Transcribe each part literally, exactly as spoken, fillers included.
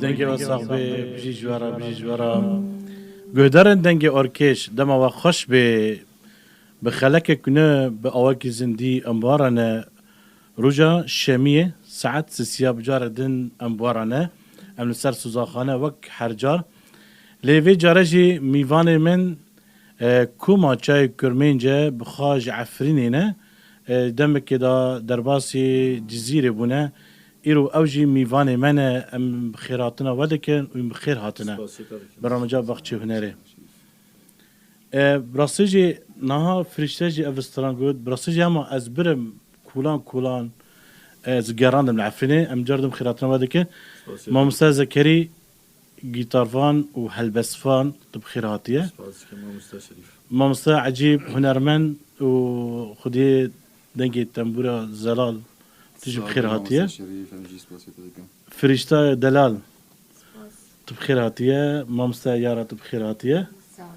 Dengê we sax bê, bijî ji we re, bijî ji we re. Guhdarên Dengê Orkêş, dema we xweş bê. Bi xelekek nû, bi awakî zindî em bi we re ne. Roja şemiyê saet sisiya bi cara din em bi we re ne. Em li ser sozaxane wek her car. Lê vê care jî mîvanê min, e, Koma Çayê Kurmênc e, bi xwe ji Efrînê ne. E, demekê de derbasî Cizîrê bûne. Îro ew jî mîvanê me ne. Em bi xêrhatina we dikin û em bi xêr hatine. Spasî te dikim. Bernameca Baxçê Hunerê. E, bi rastî jî niha Firîşte jî ev stran got. Bi rastî jî hema ez birim kolan kolan, e, ez gerandim li Efrînê. Em car din xêrhatina we dikin. Spasî. Mamoste Zekerî, gîtarvan û helbestvan, tu bi xêr hatiye. Spas dikim mamoste Şerîf. Mamoste Ecîb, hunermend û xwediyê dengê tembûra zelal, tu jî bi xêr hatiye. Sağ ol mamoste Şerîf, em jî spasî te dikin. Firîştayê delal. Spas. Tu bi xêr hatiye, mamoste Yara, tu bi xêr hatiye. Sağ ol,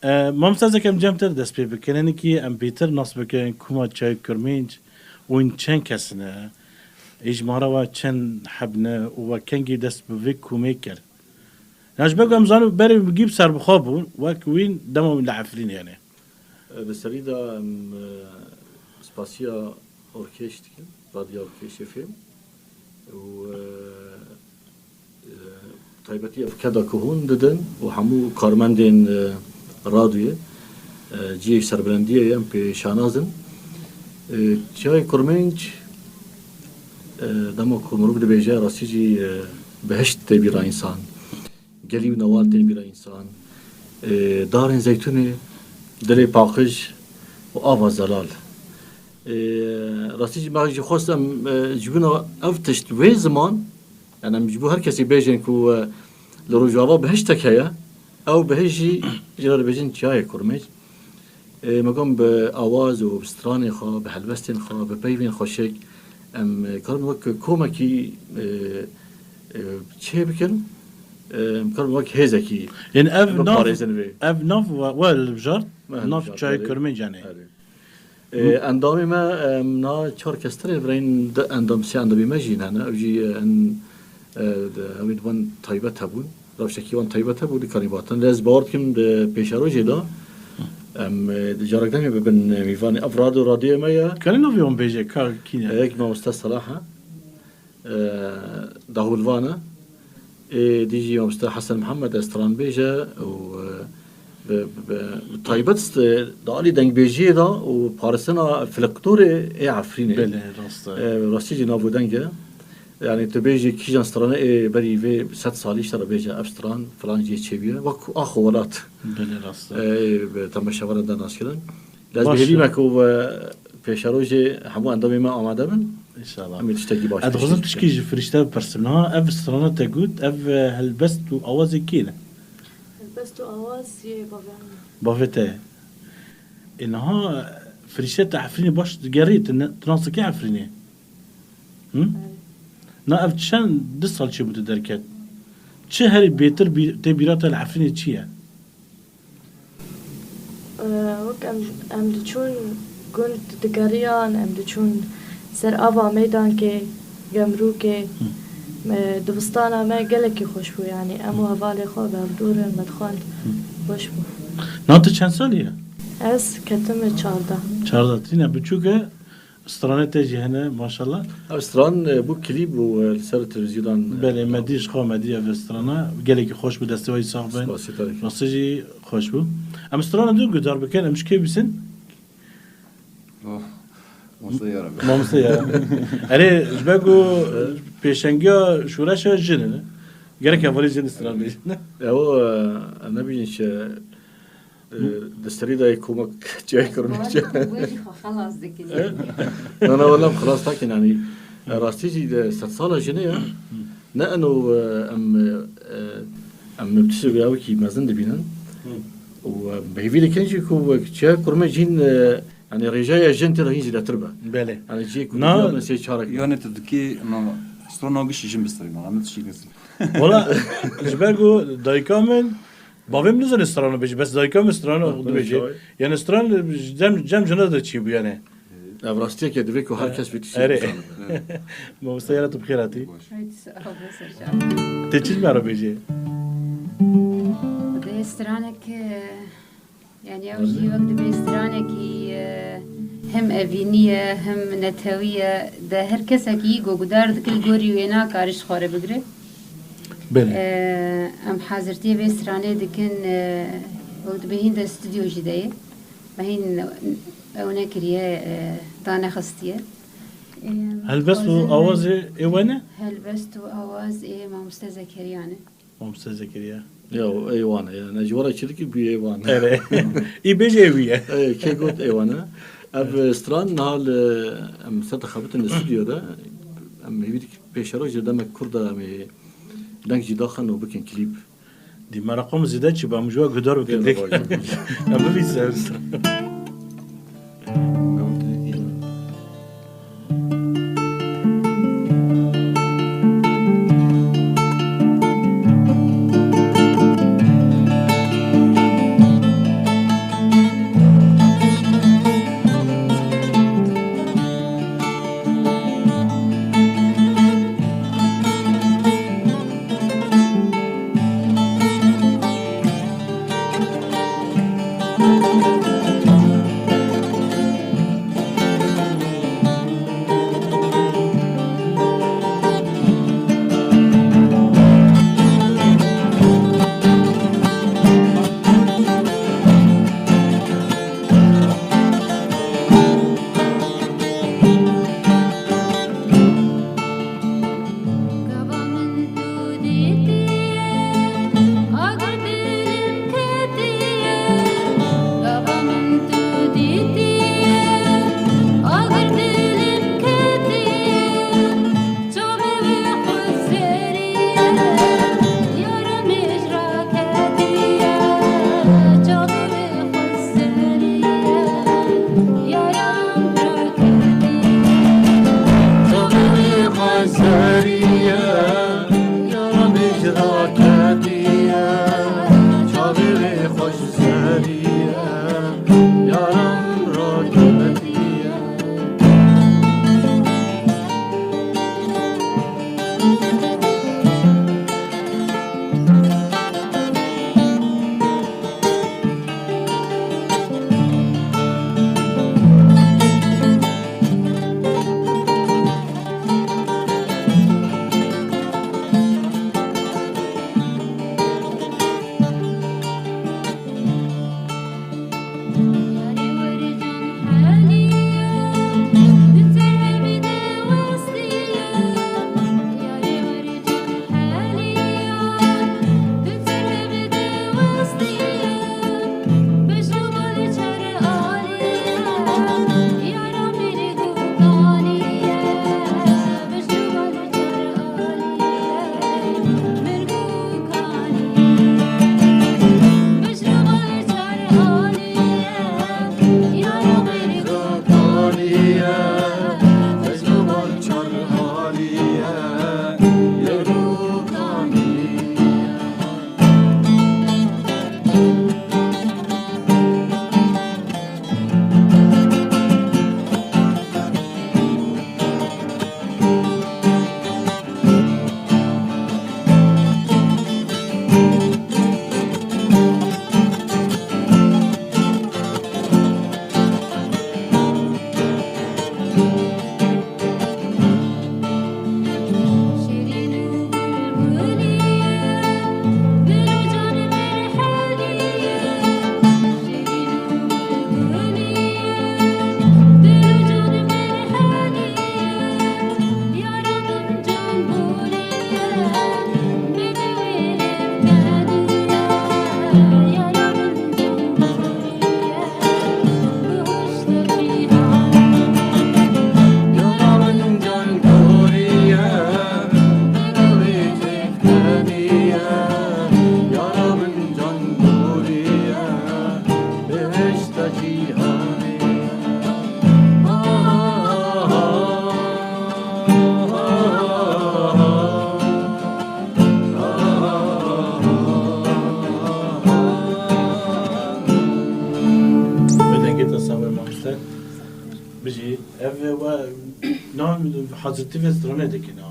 teşekkür. E, mamoste, ez ê kem cem te dest pê bikin. Hinekî em bêtir nas bikin Koma Çayê Kurmênc û hûn çend kes ne? Ê, jimara we çend heb ne û we kengî dest bi vê komê kir? Ya ji ber ku em zanin berê gî bi serbixwe bûn, wek wîn dema wî li Efrînê, yanî. E, di serî de em, e, spasiya Orkêş dikin, Radyo Orkêş F M û, e, e, taybetî ev keda ku hûn didin û hemû karmendên, e, radyoyê, e, cihê serbilendiyê ye, em pê şanaz in. E, Çiyayê Kurmênc, e, dema ku mirov dibêje, rastî jî, e, bihişt tê bîra însan. Gelî û newal tên bîra însan. E, darên zeytûnê, dilê paqij û ava zelal. E, rastî jî me jî xwest em, e, ji bona ev tişt wê ziman, yani em ji bo her kesî bêjin ku, e, li Rojava bihiştek heye, ew bihişt jî ji re dibêjin Çiyayê Kurmênc. E, me got bi awaz û bi stranên xwe, bi helbestên xwe, bi peyvên xweşik, em, e, karin wek komekî, e, e, çê bikin, e, em karin wek hêzekî, yanî ev nav, biparêzin vê. Ev nav we, we hilbijart, me nav hilbijart, Çiyayê Kurmênc, yanî. Erê. E, endamê me, em, na çar kes tine, virên di endam, sê endamê me jî hene. Ew jî, e, en, e, di, ew ê di van taybet hebûn. Rewşekî wan taybet hebû, dikanî batin. Lê ez bawer dikim di pêşerojê de em, e, di carek demê bibin, e, mîvanê. Ev radyo, radyoyê me ye. Dikanî navê wan bêje, ka kî ne? E, yek mamoste Selah e, e, dahûlvan e. Ê dî jî mamoste Hesen Mihemed e, stranbêj e û, e, bi, bi, bi taybet, e, di alî dengbêjiyê de û paristina folklorê ê Efrînê. Belê, rast e. E, rastî jî nav û deng e. Yani tu bêjî kîjan strane ê berî vê sed salî ji te re bêje ev stran filan cihê çêbûye. Wek Ax û Welat. Belê, rast e. Ê, bi temaşevanan de naskirin. Lê ez bi hêvî me ku, e, pêşerojê hemû endamê me amade bin. Înşallah. Em ê tiştekî baş. Ez dixwazim tişkî ji Firîşte bipirsim. Niha ev strana te got, ev, e, helbest û awazê kê ne? Helbest û awaz yê bavê min e. Bavê te. Ê niha, e, Firîşte, te Efrînê baş digerî, tu ne, tu nas dikî Efrînê? Hı? Evet. Na ev çend, du sal çêbû tu derket. Çi herî bêtir bî-, tê bîra te li Efrînê çi ye? Ee, wek em, em diçûn gund digeriyan, em diçûn ser ava meydankê, gemrûkê. Hı. Me, dibistana me gelekî xweş bû, yanî em û hevalê xwe bi hevdû re me dixwend, xweş bû. Na tu çend salî ye? Ez ketime çardeh. Çardeh, tîne biçûk e. Stranê te jî hene, maşallah. Ev stran, e, bû klîp bû, e, li ser televîzyonan, e, belê, me dî ji xwe, me dî ev strana. Gelekî xweş bû, destê we jî sax bin. Spasî te dikim. Rastî jî xweş bû. Em strana din guhdar bikin, em ji kê bîsin? Oh, mamoste Yara. Mamoste Yara. Erê, ji ber ku, e, pêşengiya şoreşa jin in. Gerek hevalê jin stran bêjin. Ew, e, em nebînin çi, Ee, di serî de yê komek çiyayê Kurmênc. Wê jî xwe xelas dikin. Na, na, wela em xelas nakin, yanî, e, rastî jî de sedsala jinê ye. Ne eno, e, em, e, em bi tiştekî wekî mezin dibînin. Û, e, bi hêvî dikin jî ku wek çiyayê Kurmênc jîn, e, yanî rêjeya jin tê de hîn zêdetir be. Belê. Yanî cihê ku na, dibînin sê çarek. Yanî tu dikî, na, strana gişî jin bistrî, na, ne tiştî kesin. Wela, ji ber ku dayika min Bavê min nizane strana bêje, bes dayika min strana dibêje. Yanî stran cem, cem jina de çêbû yanî. Ev rastiyeke divê ku her kes vê tiştê Erê. Bizanibe. Mamoste, yara tu bi xêr hatî. Baş. Haydi, sağ ol, ser çav. Tê çi ji me re bêjî? Dê stranek, e, yani ew jî wek dibê stranekî, e, hem evînî ye, hem netewî ye. De her kesekî ku guhdar dike, li gorî wê nakare ji xwe re bigire. Belê. E, em hazirtiyê vê stranê dikin, e, wek dibê hîn de stûdyo jî de ye. Me hîn ew nekiriye, e, danexistiye. E, Helbest û dixwazin awazê ê we ne? Helbest û awaz ê Mamoste Zekeriya ne. Mamoste Zekeriya. Ya, ê wan e, yani ji we re çi dikî bûye ê wan. Erê. Î bêjê ê wî ye. Ê, kê got ê wan e? Ev, e, stran niha li, em ser dixebitin li stûdyo de, em hêvî dikin pêşeroj de demek kurt de em ê deng jî daxin û bikin klîp. Dî mereqom zêde çi ba, em ji we guhdar bikin. Tê de dek. Baş. Em bibî ser. Ve we nan hazirtî ve stranê dikin ha.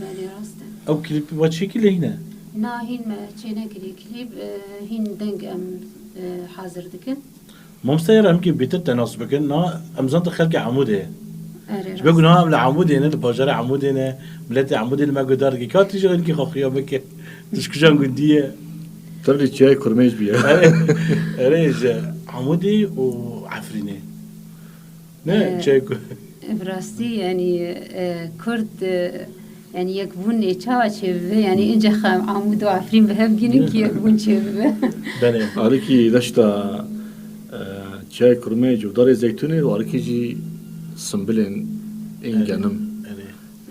Belê, rast e. Ew klîp we çêkî lê hîne? Na, hîn me çênekirî klîp, e, hîn deng em, e, hazir dikin. Mamoste, ya em kî bêtir te nas bikin, na em zan tu xelkê Amûdê ye. Erê, rast. Ji ber ku niha em li Amûdê ne, li bajarê Amûdê ne, miletê Amûdê li me guhdar dike. Ka tu jî xelkê xwe xuya bike. Tu ji kîjan gundî ye? Tevlî çiyayê Kurmêj bûye. Erê, erê, ji Amûdê û Efrînê. Ne, Ee, çek. Bi rastî, yanî, e, Kurd, e, yanî yekbûnê çawa çêbibe? Yanî, ince xem Amûd û Efrîn bi hev gînin ki yekbûn çêbibe. Belê. Alîkî deşta, e, çiyayê Kurmêj û darê zeytûnê û alîkî jî simbilên ên Erê, genim. Erê.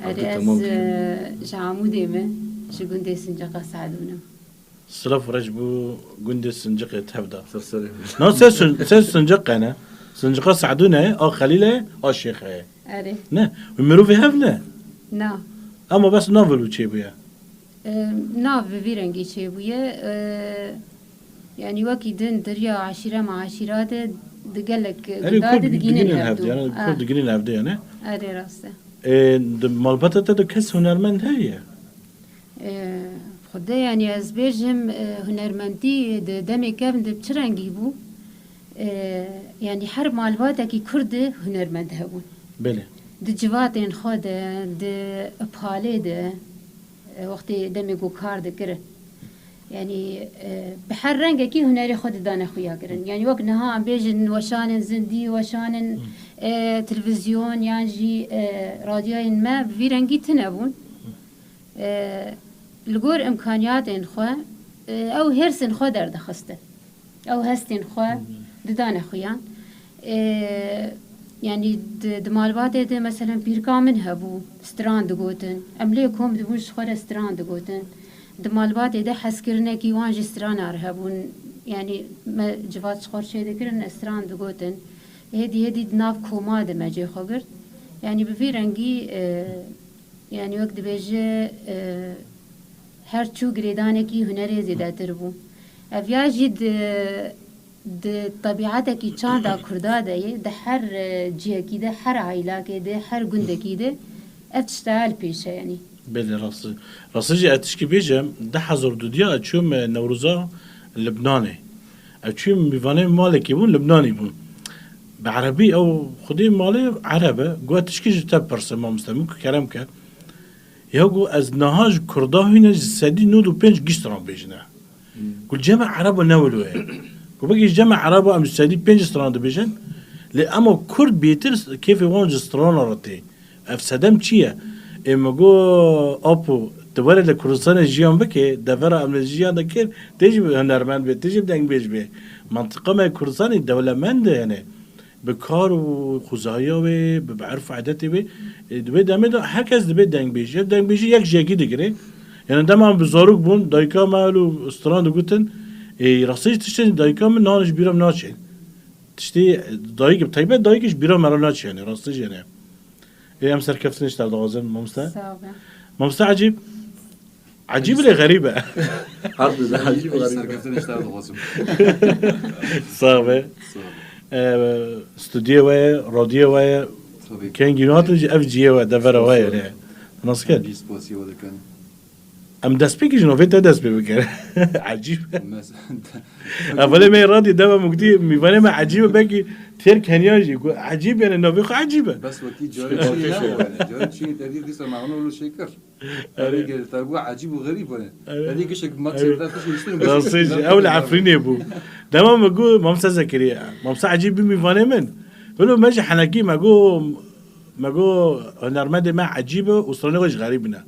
Erê, Evde ez, temam e, ji Amûdê me, ji gundê Sinciqa Sadûn im. Silav û rêz bo gundê Sinciqê tevda. Ser serê min. Na ser Sin-, ser Sinciqê ne. Sinciqa Sadûn e, a Xelîl e, a Şêx e. Erê. Ne, wî mirovê hev ne. Na. Ama bes nav li çêbûye. E, nav bi vî rengî çêbûye. E, yanî wekî din diriya eşîre ma eşîra de di gelek Erê, gunda Kurd de digînin digînin hevdû. Hevdê, yani Ha. Kurd digînin hevdê yani. Erê, rast e. E, di malbata te de kes hunermend heye? E, Xwedê, yanî ez bêjim, e, hunermendî di demê kevn de bi çi rengî bû? E, yanî her malbatekî Kurd de hunermend hebûn. Belê. Di civatên xwe de, di palê de, e, wextê demê ku kar dikirin. Yanî, e, bi her rengekî hunerê xwe didane xuya kirin. Yanî wek niha em bêjin weşanên zindî, weşanên, Hı. e, televîzyon yan jî, e, radyoyên me bi vî rengî tune bûn. E, li gor imkaniyatên xwe, e, ew hêrsên xwe derdixistin. Ew hestên xwe didane xuyan. E, yanî di, di malbatê de, meselen, pîrka min hebû, stran digotin. Em lê kom dibûn, ji xwe re stran digotin. Di malbatê de hezkirinekî wan jî strana re hebûn. Yanî me civat ji xwe re çêdikirin, stran digotin. Hêdî hêdî di nav koma de me cê xwe girt. Yanî bi vî rengî, e, Yanî wek dibêje, e, her çû girêdanekî hunerê zêdetir bû. Ev ya jî di, di tebîetekî çanda Kurda de ye, di her, e, cihekî de, her aîlakê de, her gundekî de ev tişta li pêş e, yanî. Belê, rast. Rast jî ez tişkî bêjim, du hezar û dudiya ez çûm, e, Newroza Libnanê. Ez çûyim mîvanê malekî bûn, Libnanî bûn. Bi erebî ew xwedê malê ereb e. Got, tişkî ji te pirsim, mamoste, min ku kerem ke. Ya got, ez niha ji Kurda hîne ji sedî nod û pênc giş stran bêjine. Hmm. Got, cem e ereba ne wilo ye. Got, belkî ji cem e ereba em ji sedî pênc stran dibêjin. Lê ema Kurd bêtir kêfê wan ji strana re tê. Ev sedem çi ye? Ê, min got, Apo, tu were li Kurdistanê jiyan bike, devera em li jiyan de kir, tê jî hunermend bê, tê jî dengbêj bê. Mantiqa me Kurdistanê dewlemend e, yani, bi kar û xuzahiya wê, bi, bi erf û edetê wê, ê, di wê demê de her kes dibe dengbêj. Ev dengbêjî yek ji yekî digire. Yani, dema em bi zarok bûn, dayika me elo stran digotin, ê, rastî jî tiştên dayika min niha ji bîra min naçin. Tiştê dayik, bi taybet dayik ji bîra me re naçe, yani, rastî jî, yani. Ê, em serkeftinê ji te re dixwazin, mamoste. Sağ ol. Mamoste Ecîb. Ecîb lê xerîb e. Her du de ecîb û xerîb e. Serkeftinê ji te re dixwazim. Sağ be. Sağ ol. Ee, stûdyoyê we ye, radyoyê we ye. Tabii. Kengî natin jî ev cihê we, devera we ye. Sağ ol. Nas kir? Em jî spasiya we dikin. Em destpêkê ji navê te dest pê bikin. Ecîb. Mes-, Evelê me radyo dema min gotî, mîvanê me ecîb e, belkî têr keniya jî. Got, ecîb, yani, navê xwe ecîb e. Bes wekî carê çî ne, yani, carê çî te dî dîsa me hano lo şêkir. Erê. Erê, gel, te got ecîb û xerîb, yani. Erê. Erê, gişek Max Erê. Evde tişt niştin. Rastî jî, ew li Efrînê bû. Dema min got, Mamse Zekeriya, Mamse Ecîb bû mîvanê min. Wilo me jî henekî me got, Me got, hunermendê me ecîb e û stranê xwe jî xerîb ne.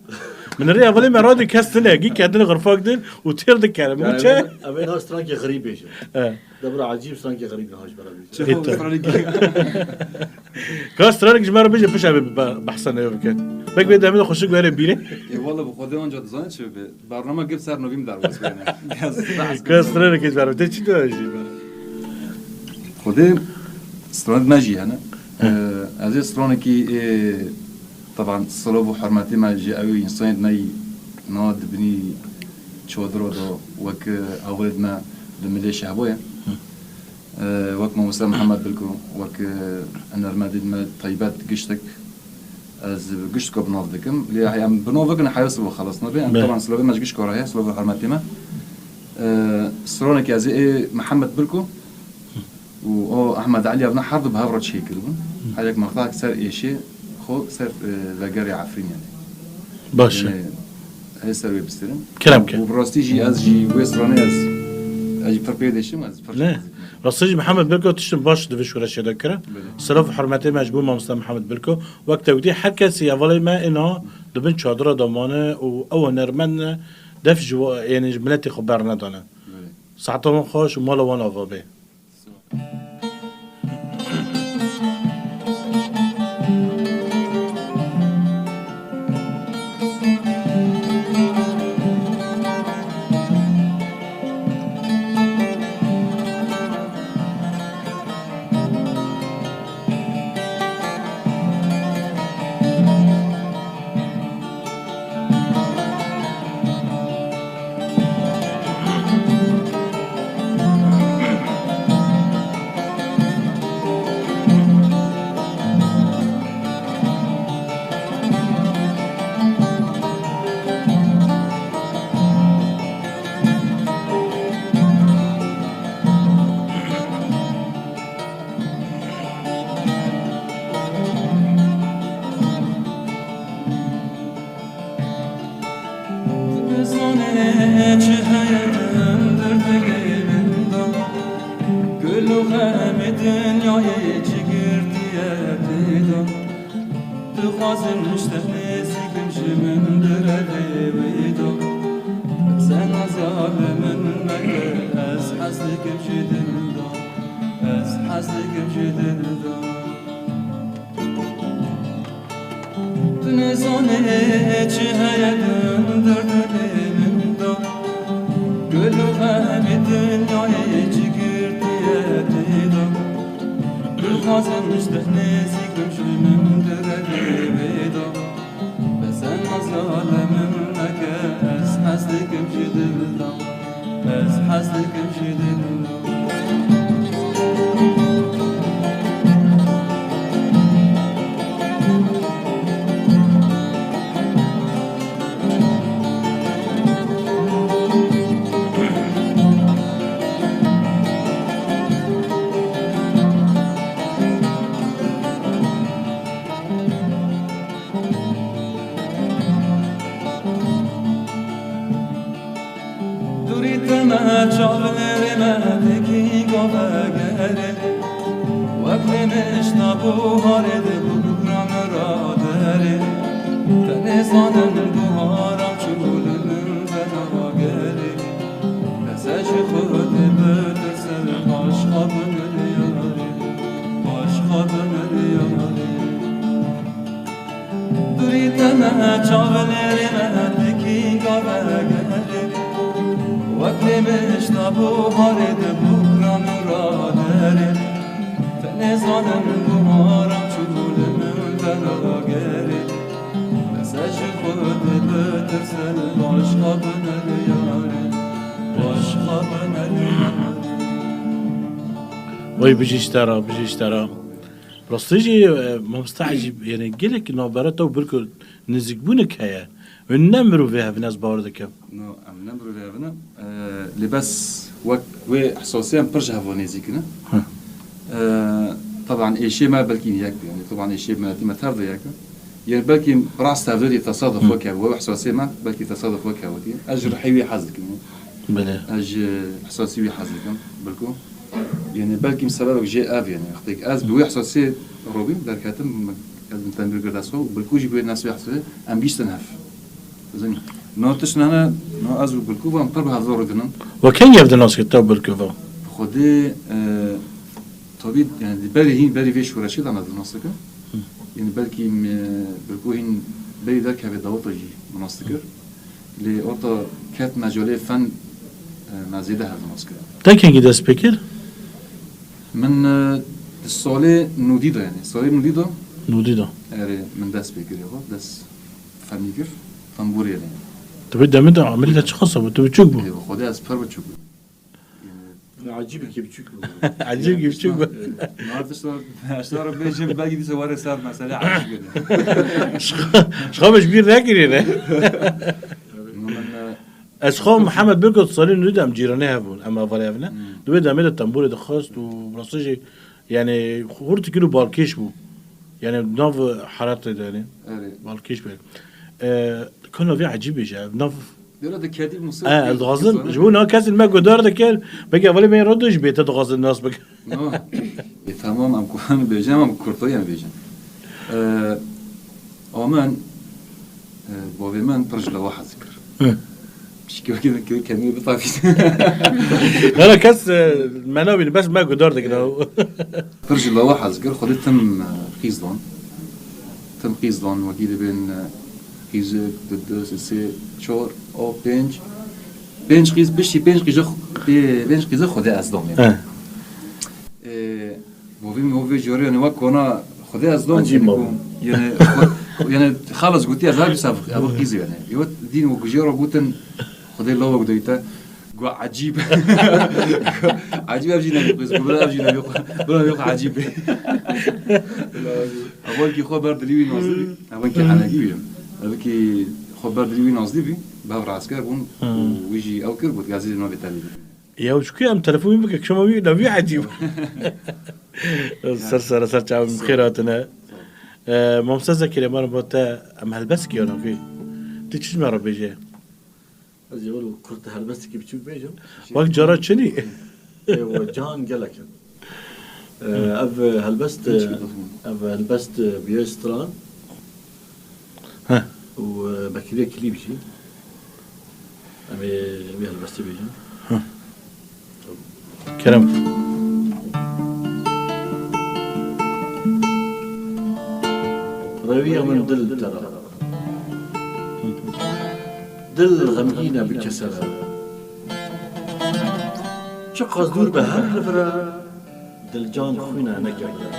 Min rê evelê me radyo kes tune, gî kedin xirfak din û têr dikere. Min got, çe? Ev ê niha strankê xerîb bêje. E. Debra ecîb strankê xerîb niha ji bera bêje. Çi E, xwe ta- strankê. Ka stranek ji me re bêje, pişt em ê be-, behsa neyê bikin. Bek bê demê de xweşik were bîrê. Ê, wala bi Xwedê onca dizane çi bibe. Bername gir ser novîm derbas bene. Ka stranek ji me re. Te çi dibe jî be? Xwedê stranek me jî hene. He. Ee, ez ê stranekî, ê, taban, silav û hurmetê me ji ew însanê me yî na dibinî çadira de wek, e, hevalê me li milê Şehbo ye. Hı. Ee, wek mamoste Mihemed Bilko, wek, e, hunermendên me taybet giştek, ez giştko bi nav dikim. Lê em bi nav bikin, heya silav xelas nabe. Em Be. Taban silavê me ji gişko re heye, silav û hurmetê me. Ee, stranekî ez ê Mihemed Bilko û o Ehmed Elî, evna her du bi hev re çêkiribûn. Her yek mextak ser êşê xwe, ser, e, vegerê Efrînê. Baş e. Yanî, ez ser wê bistêrim. Kerem ke. Û bi rastî jî ez jî wê stranê ez, ez jî pir pê dêşim, ez pir Ne. Rastî jî Mihemed Bilko tiştin baş di vê şoreşê de kire. Belê. Silav û hurmetê me ji bo mamoste Mihemed Bilko. Wek te witî her kesî hevalê me êna di bin çadira de mane û ew hunermend ne, def ji wa-, yanî ji miletê xwe bernedane. Belê. Saeta wan xweş û mala wan ava be. Nizane çi heye hundir dilê min de, gul û xemê dinyayê çi girtiye tê de. Dixwazim ji te nêzîk bim, ji min direvê wî de. Sen azale min meke, ez hez dikim ji dil de. Ez hez dikim ji dil de. Tu nizane çi heye hundir dilê min de. Gul û xemê dinyayê çi girtiye tê de. Dixwazim ji te nêzîk bim, ji min direvê wê de. Bes sen azale min meke, ez hez dikim ji dil de. Ez hez dikim ji dil de. Durî te me çavlêrê me, tekî gavegere. Wek lê mişna buharê di bûkra min radere. Te nêzanin buhara çû li min venagere. Ez ji Xwedê bitirsim, başqa bi min yarê, başqa bi min yarê. Durî te me çavlêrê me, dikî gavegere. Wek lê mişna buharê di bûkra min radere. Te nêzanin buhara çû li min venagere. Ez ji Xwedê bitirsim, başqa bi min yarê, başqa bi min yarê. Vay bijî ji te re, bijî ji te re. Rastî jî, e, mamoste Ecîb, yanî gelek navbera te û Bilko nêzîkbûnek heye. Hûn ne mirovê hev in, ez bawer dikim. No, em ne mirovê hev in. E, lê bes wek wê ihsasê em pir ji hev ve nêzîk in. Hı. E, teban êşê me belkî yek bû, yanî teban êşê miletî me tev de yek e. Yanî belkî rast tevdî tesaduf Hı. wek hev, wê ihsasê me belkî tesaduf wek hev dî. Ez ji rihê wî hez dikim. Belê. Ez ji ihsasî wî hez dikim, Bilko. Yanî belkî sebebek jê ev, yanî wextêk ez bi wê ihsasê robîm derketim, ez min tenbîr kir dest xwe û Bilko jî bi wê nesbê ihsasê em gihîştin hev. Zanî. No tişt nane, no ez û Bilko ve em pir bi hev ve rûdinin. We kengî ev di nas kir te û Bilko ve? Xwedê, e, tabî, yanî di berî hîn, berî vê şoreşê de me di nas dikin. Hı. Yanî belkî me, Bilko hîn berî derkeve daweta jî min nas dikir. Lê orta ket mecalê fen, e, me zêde hev nas kirin. Te kengî dest pê kir? Min, e, di salê nodî de, yanî salê nodî de. Nodî de. Erê, min dest pê kir, ya, dest fenî kir, tembûrê, yanî. Tu vê demê de emelî te çiqas bû? Tu biçûk bû? Ê, bi Xwedê ez pir biçûk bûm. Yanî, Ecîbî kêfçûk bû. Ecîb kêfçûk bû. Niha tişta, tişta re bêjim, belkî dîsa were ser mesele ecîb bû. Ji xwe min ji bîr nekirî ne. Min, e, Ez xwe Mihemed Birkot salî nû de em cîranê hev bûn. Em hevalê hev ne. Di wê demê de tembûrê dixwest û bi rastî jî, yani, hûr dikir û balkêş bû. Yani, nav heratê de, yani. Erê. Balkêş bû. E, Kana vê ecîbê ji ev nav. Dera de kedî musir. E, ez dixwazim, ji bo na kesên me guhdar dikin, belkî hevalê me yên radiyo jî bê te dixwazin nas bikin. No. E, tamam, em ku-, em bêjin, em kurtayî em bêjin. E, Amen, e, bavê min pir ji lawa hez kir. Hı. Pişkî wekî min kir, kemî bitafî. Nana kes, e, me nabîne, bes me guhdar dikin. Pir ji lawa hez kir, xwedê tim, e, qîz dan. Tim qîz dan, wekî dibên, e, qîzek, du, du, sê, sê, çar, a, pênc. Pênc qîz, piştî pênc qîze xwe-, pê-, pênc qîze xwedê ez dam. He. E, Bo vê, bo vê carê, yani, wek kona xwedê ez dam, Ecîb yani, bab. ku, yani, xwe-, yani, xalas gotî ez her bî sav, ev qîz yani. Yo, dîn û gujê re gotin, xwedê lawek dayî te. Got, "Ecîb." Ecîb ev jî nebî qîz, got, "Bila ev jî nebî, bila ev jî ecîb." Ev wekî xwe ber dilî wî nazdî bî. Ev wekî henekî bî. Ev wekî xwe ber dilî wî nazdî bî. Bev rasker bûn. Û wî jî ew kir, got, "Gazî navê te lî." Ya çikû em telefonî bike, kişema wî, na wî ecîb. Ser, ser, ser çavim xêr hatine. E, Mamoste Zekeriya, mara bo te em helbest kiya nakê. Tu çi me re bêje? Ez ê wilo kurt helbestekî biçûk bêjim. Wek cara çinî. Ê, we can gelek in. E, ev helbest, ev helbest bûye stran. Heh. Û, e, bekiriye klîp jî. Em ê vê helbestê bêjin. Kerem. Rewiya min dil te ra. Dil xemgîn e bi kesere. Çiqas dûr be her li vir e, dil can xwîne neke vir e.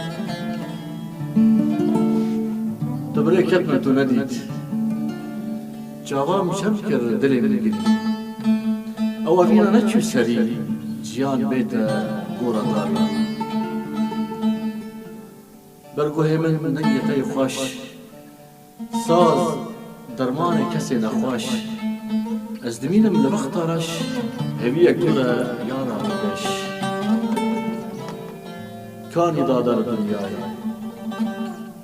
Tu birê ket min tu nedît. Çavan çem kir dilê min girî. Ew evîna neçû serî, jiyan bête gora darî. Ber guhê min dengê te yê xweş. Saz dermanê kesê nexweş. Ez dimînim li bexta reş, heviyek tu re yara bigeş. Kanî dade li dinyayê.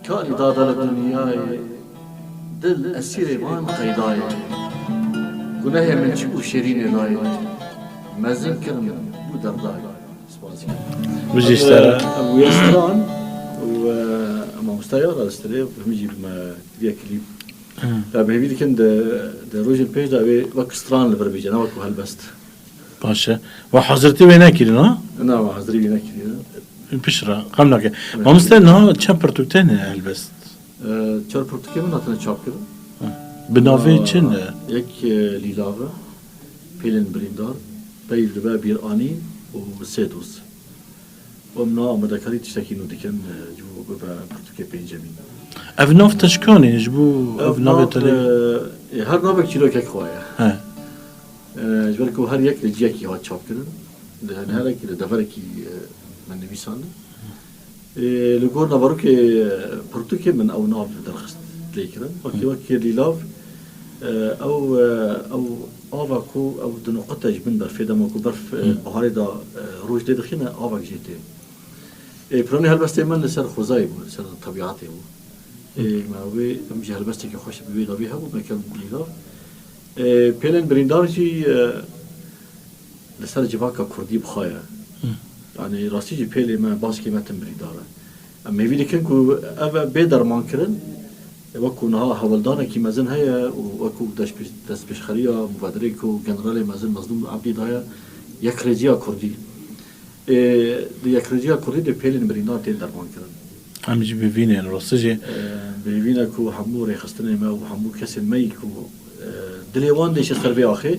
Kanî dade li dinyayê. Dil esîrê van qeydayê. Gunehê min çi bû şêrînê dayê. Mezin kirin bû derdayê. Spas dikim. Bijî ji te re. Ev, ev wê stran û, e, mamoste ya radistirê, hemî jî bi me kiriye klîp. Ya bi hêvî dikin di, di rojên pêş de wê wek stran li vir bêje, ne wek helbest. Baş e. We hazirtî wê nekirî, ha? Na, we hazirî wê nekirî. Pişt re, xem nake. Mamoste, niha çend pirtûk te ne helbest? E, çar pirtûkê min hatine çap kirin. Bi navê çi ne? Yek, e, Lîlav e, Pêlên Birîndar, Peyv dibe Bîranîn û Sê Doz. Em niha amadekarî tiştekî nû dikin, e, ji bo bibe pirtûkê pêncemîn. Ev nav te ji kanê ji bo ev navê te lê? E, her navek çîrokek xwe ye. He. E, ji ber ku her yek li ciyekî hat çapkirin, li, li her yekî li deverekî, e, min nivîsandin. E, li gor naverokê, e, pirtûkê min ew nav derxist lê kirin. Wekî, wekî Lîlav, e, ew, e, ew ava ku ew di noqete ji bin berfê dema ku berf, e, baharê de, e, roj lê dixîne, avek jê tê. Ê, piranî helbestê min li ser xwezayê bû, li ser tebiatê bû. Ê, me wê, em jî helbestekî xweş bi wê davî hebû, me kir bû Lîlav. Ê, Pêlên Birîndar jî, e, li ser civaka kurdî bi xwe ye. Yanî rastî jî pêlê me, baskê me tim birîndar e. Em hêvî dikin ku ev bê dermankirin, wekû niha hewldanekî mezin heye û wekû destpêş-, destpêşxeriya mubaderê ku generalê mezin Mezlûm Ebdî daye, yekrêziya kurdî. Ê, di yekrêziya kurdî de pêlên birîndar tên dermankirin. Em jî bi vî ne, rastî jî. Ê, bi vî ne ku hemû rêxistinê me û hemû kesên me yî ku, e, dilê wan diêşe ser vê axê,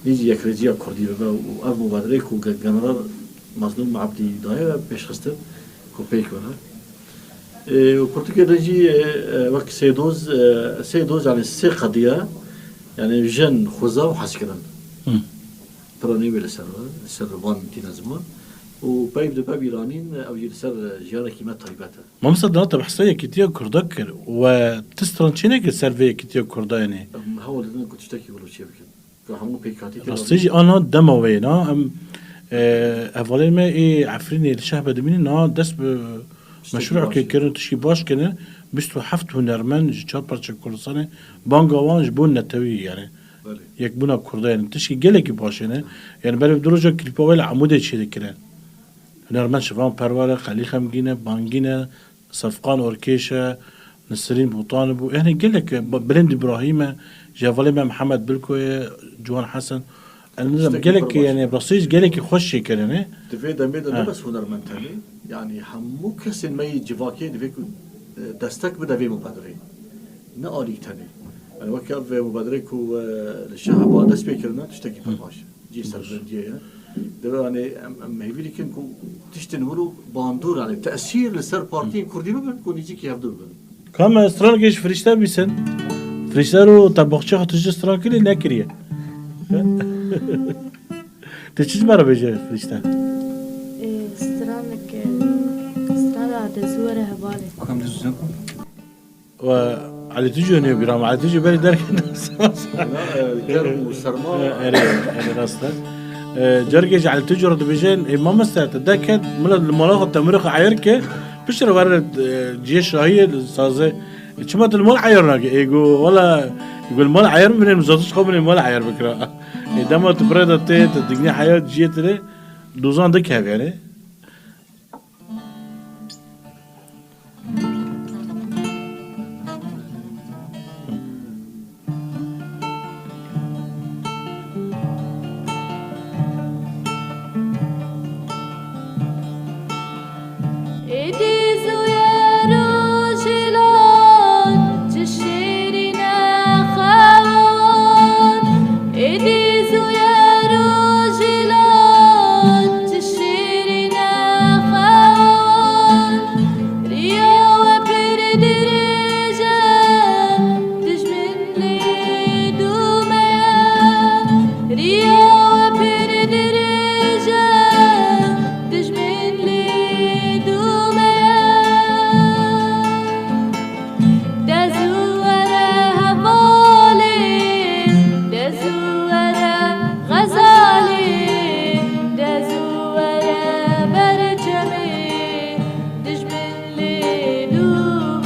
nî jî yekrêziya kurdî bibe û ev mubaderê ku ge-, general Mazlûm Ebdî daye pêşxistin ku pêk bine. Ê, û pirtûkê din jî, e, e, wek sê doz, e, sê doz, yanî sê qediye, yanî jin, xweza û hezkirin. Hı. Stranê wê li ser, li ser van tîne ziman û peyv dibe bîranîn, ew jî li ser jiyanekî me taybet e. Mamoste, dana te behsa yekîtiya Kurda kir. We ti stran çi nekir ser vê yekîtiya Kurda, yanî? Em hewl didin ku tiştekî wilo çê bikin. Ku hemû pêkhatî kir. Rastî jî ana dema wê na, em, e, hevalên me ê Efrînê li şehbe dimînin, na dest bi meşrûekê kirin, tişkî baş kirin. Bîst û heft hunermend ji çar parçe Kurdistanê, banga wan ji bo netewî, yanî. Belê. Yekbûna Kurda, yanî tişkî gelekî baş e, ne? Yanî berê du roja klîpa wê li Amûdê çêdikire. Hunermend Şivan Perwer e, Xelî Xemgîn e, Bangîn e, Sefqan Orkêş e, Nisirîn Botan bû. Yanî gelek, e, Bilind Îbrahîm e, ji hevalê me Mihemed Bilko ye, Ciwan Hesen. Yanî nizam, tiştekî gelek, pir baş. Yanî rastî gelekî xweş çêkirine. Di vê demê de ne bes hunermend tenê, yanî hemû kesên me yê civakê divê ku, e, destek bide vê mubadereyê. Ne alî tenê. Yanî weke ev mubaderê ku, e, li Şehba dest pê kirine, tiştekî pir baş e. Cihê serbilindiyê ye. Divê, yanî, em, em hêvî dikin ku tiştên wilo bandor, yanî tesîr li ser partiyên kurdî bibin ku nêzîkî hevdû bibin. Ka me stranekê ji Firîşte bîsin. Firîşte ro te baxçe xwe tu ji stran kirî nekiriye. Tu çi ji me re bêje Firîşte? Ê, stranek, strana de zû were hevalê. Kam de zû zeko? We Elî Tijo niye bîra me. Elî Tijo berî derketine. Na, e, germ û serma. E, erê, erê rast e. E, carkê ji Elî Tijo re dibêjin, ê mamoste, te derket, mila li mala xwe temirê xwe eyar ke, piştre were, e, cihê şahiyê li sazê. E, çima tu li mal eyar nake? Ê go, wela, ê go li mal eyar bibîne, min zatiş xwe bibîne mal eyar bikira. Ê dema tu bi rê de tê, tu digînî heya cihê tune, dozan dikeve, yanî. Êdî zû ye rojhilat, çi şêrîn e xewa wan. Êdî zû ye rojhilat, çi şêrîn e xewa wan. Riya we pir dirêj e, dijmin lê dû me ye. Riya we pir dirêj e, dijmin lê dû me ye. De zû were hevalê, de zû were xezalê, de zû were ber çemê, dijmin lê dû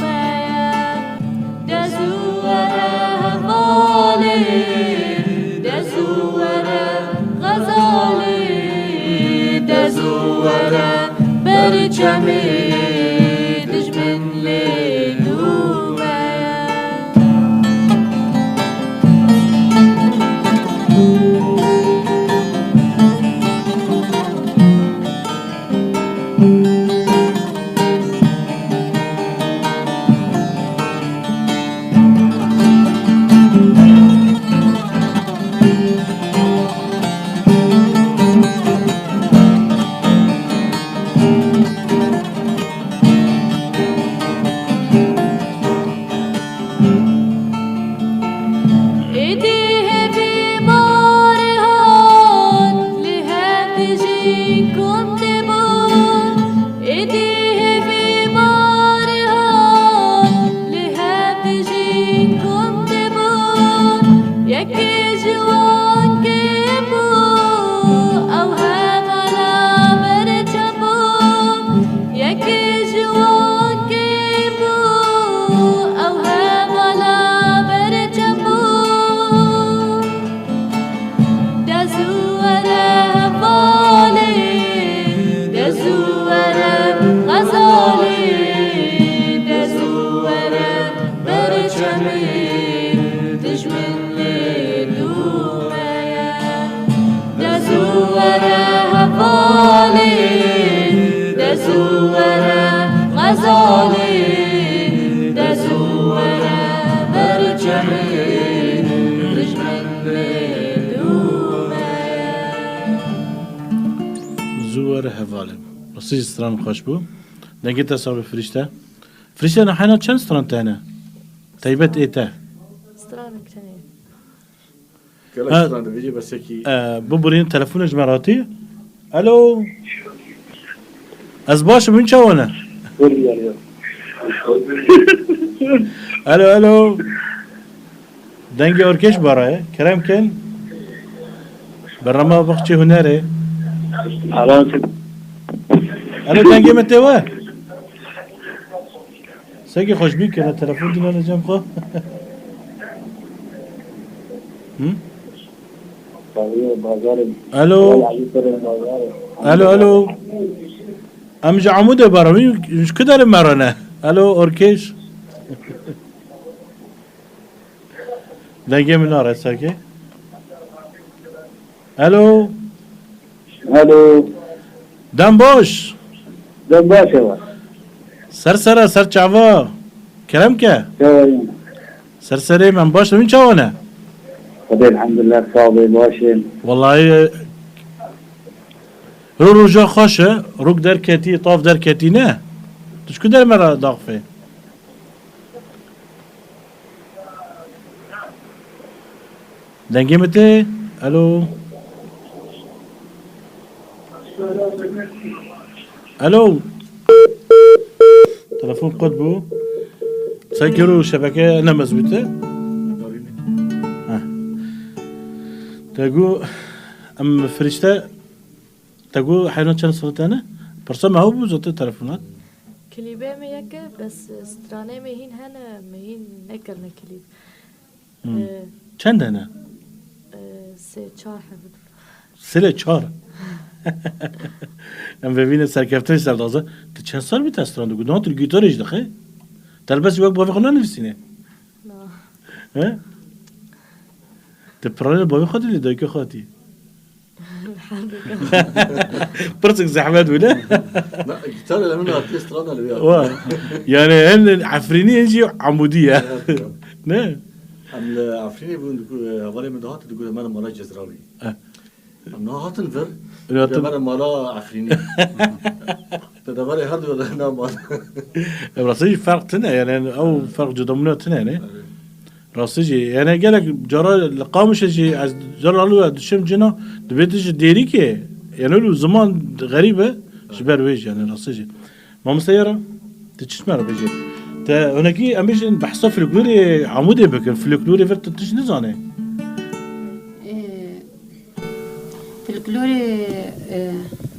me ye. De zû were hevalê, de zû were xezalê, de zû were ber çemê, dijmin lê dû me. Êdî hêvî barê hat, li hev dijîn kom tê bûn. Êdî hêvî barê hat, li hev dijîn kom tê bûn. Yekê ji wan kêm bû, ew hevala ber çem bû. Yekê ji wan kêm bû, ew hevala ber çem bû. De zû were hevalê, de zû were xezalê, de zû were ber çemê, dijmin lê dû me ye. De zû were hevalê, de zû were xezalê, de zû were ber çemê, dijmin lê dû me ye. Zû were hevalê. Rastî jî stran xweş bû. Dengê te sax be Firîşte. Firîşte, niha hene çend stran te hene? Taybet ê te. Stranek tenê. Gelek Ha. stran dibêje besekî. E, biburînin telefonê ji me re hatî. Alo. Ez baş im, hûn çawa ne? Dur bir araya. Alo, alo. Dengê orkêş bara ye. Kerem kin. Bernama Baxçê Hunerê. Alan. Alo, dengê min tê we? Seki xweş bî kene telefon dînane cem xwe. Hı? Alo. Alo, alo. Em ji Amûdê baran, wî ji ku derê me re ne? Alo, orkêş. Dengê min nare seki. Alo. Alo. Dem baş. Dem baş e. Ser sera, ser çava. Kerem ke. Çawa yî? Ser serê me, baş, hûn çawa ne? Xwedê elhamdulillah, sax bê, baş in. Wellahî, e, ro roja xweş e, rok derketî, tav derketî ne? Tu ji ku der me re daxifê? Dengê min tê? Alo? Alo? Telefon qut bû. Sanki ro şebeke ne mezbût e. Heh. Te got, em firişte, te got heyran çend sal te ne? Pirsa me ew bû, zaten telefonat. Klîbê me yek e, bes stranê me hîn hene, me hîn nekirine klîb. Hmm. Ee, Çend hene? Ee, sê çar hene. Sê lê çar. Em vevîne serkeftinê serdaze. Tu çend sal bî te stran digot? Niha tu gîtarê jî dixê? Te li bes wek bavê xwe nanivîsîne? Na. He? Tu piralê bavê xwe didî, dayikê xwe hatî? Pirsik zehmet bû, ne? Na, gitar ele min hatiye strana li wê. Wa. Yani hem Efrînî hem jî Amûdî ye. Evet, evet. Ne? Em li Efrînê bûn, diku, hevalê min dihat, diku, "Em mala Cezrawî." Eh. Em niha hatin vir, Hatin. "Em mala Efrînî." Te deverê her du na mal. Em rastî jî ferq tune, yani ew ferq cudamûna tune, ne? Evet. Rastî jî, yani gelek cara li Qamişê jî ez cara li we dişim cina, dibê tu ji Dêrikê, yani lu ziman xerîb e, ji ber wê jî, yani rastî jî. Mamoste Yara, tu çi ji me re bêjî? Te hinekî em bêjin behsa folklorê Amûdê bikin, folklorê vir tu tişt nizane? Ee, Folklorê, e,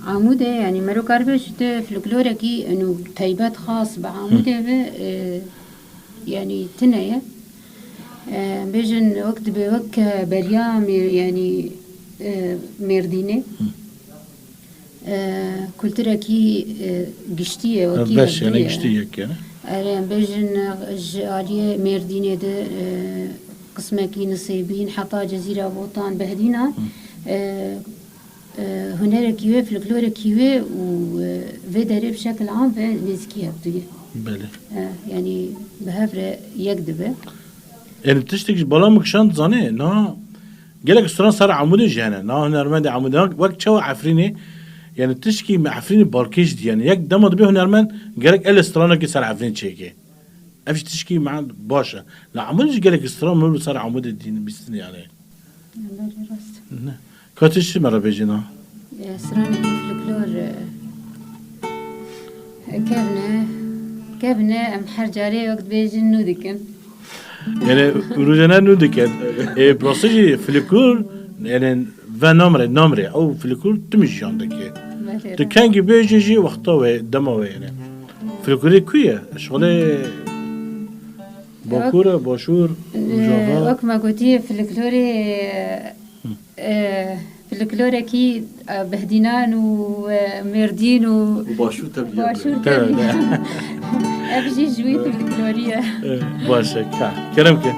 Amûdê, yani mero kar be ji te folklorekî, eno, taybet xas bi Amûdê ve, e, yani tune ye. E, bêjin wek dibe wek, e, beriya Mêr-, yani, e, Mêrdînê. E, kulturekî, e, giştî ye, wekî Beş, yani hevdû ye. Giştî yek yani. Erê, em bêjin, e, ji aliyê Mêrdînê de, e, qismekî Nisêbîn, heta Cezîra Botan, Behdîna, e, e, hunerekî wê, folklorekî wê û, e, vê derê bi şekil am ve nêzîkî hevdû ye. Belê. E, yani bi hev re yek dibe. Yani tiştek ji bala min kişand zanê, na gelek stran ser Amûdê jî hene. Na hunermendê Amûdê, wek çawa Efrînê, yani tişkî me Efrînê balkêş dî, yani yek dema dibe hunermend gerek ele stranekî ser Efrînê çêke. Ev jî tişkî me baş e. La Amûdê jî gelek stran min ser Amûdê dîn bîstin yani. Belê rast. Ne. Ka tu çi me re bêjî na? E, stranekî folklor, e, kevne, kevne em her carê wek dibêjin nû dikin. Yani rojane nû dikin. E, bi rastî jî folklor, yani ve namre, namre, ew folklor tim jiyan dike. Belê. Tu kengî bêjî jî wexta wê, dema wê yani. Folklorê ku ye? Şolê Bakur e, Başûr, e, Rojava. Wek me gotiye, folklorê, e, folklorekî, e, Behdînan û, e, Mêrdîn û Û Başûr tevliya Başûr bû. Tevliya. Ev jî ji wî folklorî ye. E, baş e, ka. Kerem ke.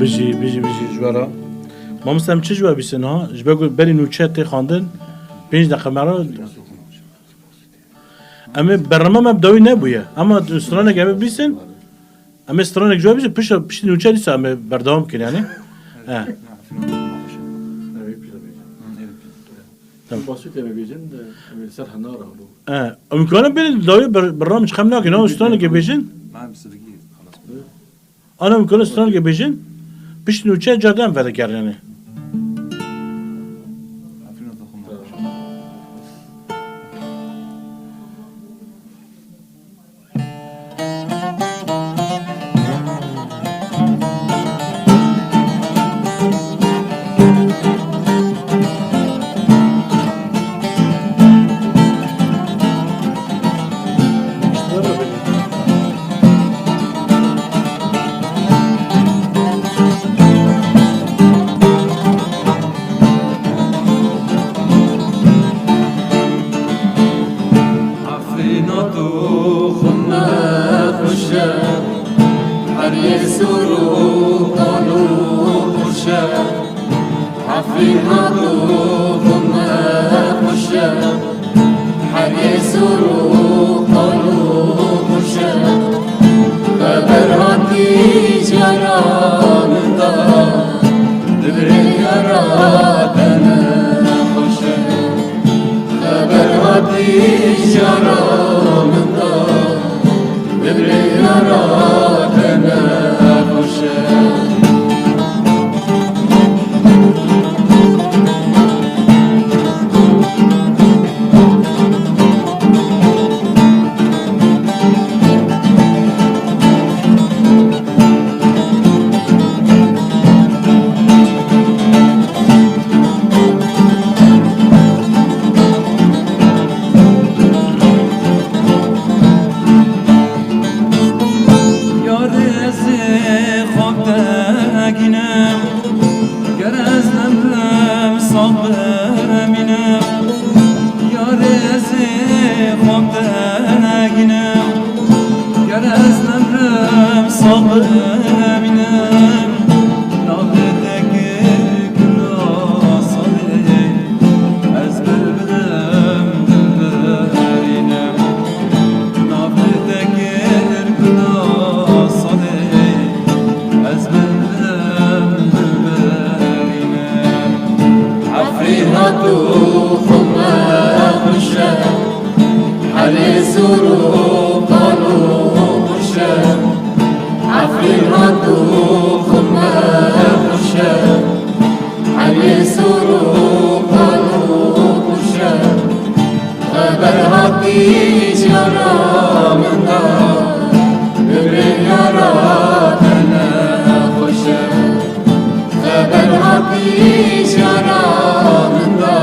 Bijî, bijî, bijî ji we re. Mamoste, em çi ji we bîsin ha? Ji ber ku berî nûçe tê xwendin, pênc deqe me re. Em ê bername me bi dawî nebûye. Ema stranek em ê bîsin. Em ê stranek ji we bîsin. Pişta, piştî nûçe dîsa em ê berdewam bikin yani. He. Tamam. Basû tê me bêjin, em ê ser hena re bû. He. Em karin berî dawî ber-, bername çi xem nakin. Ha, stranekê bêjin. Ana em karin stranekê bêjin. Piştî nûçe carde em vedegerin yani. Efrîna tu xwe me xweş e, her yê sor û qal û xweş e. Efrîna tu xwe me xweş e, her yê sor û qal û xweş e. Xeber hatî ji yara min da, dibrê yara te ne xweş e. Xeber hatî ji yara min da, dibrê yara te ne xweş e. Yarê ez ê xwe degînim, ger ez nemrim sax bimînim. Yarê ez ê xwe degînim, ger ez nemrim sax bimînim. Navê te kir gula salê, ez bilbilim dilberînim. Navê te kir gula salê, ez bilbilim dilberînim. Efrîna tu xwe me xweş e, herê sor û qal û xweş e. Efrîna tu xwe me xweş e, herê sor û qal û xweş e. Xeber hatî ji yara min da, dibrê yara te ne xweş e. Xeber hatî ji yara min da,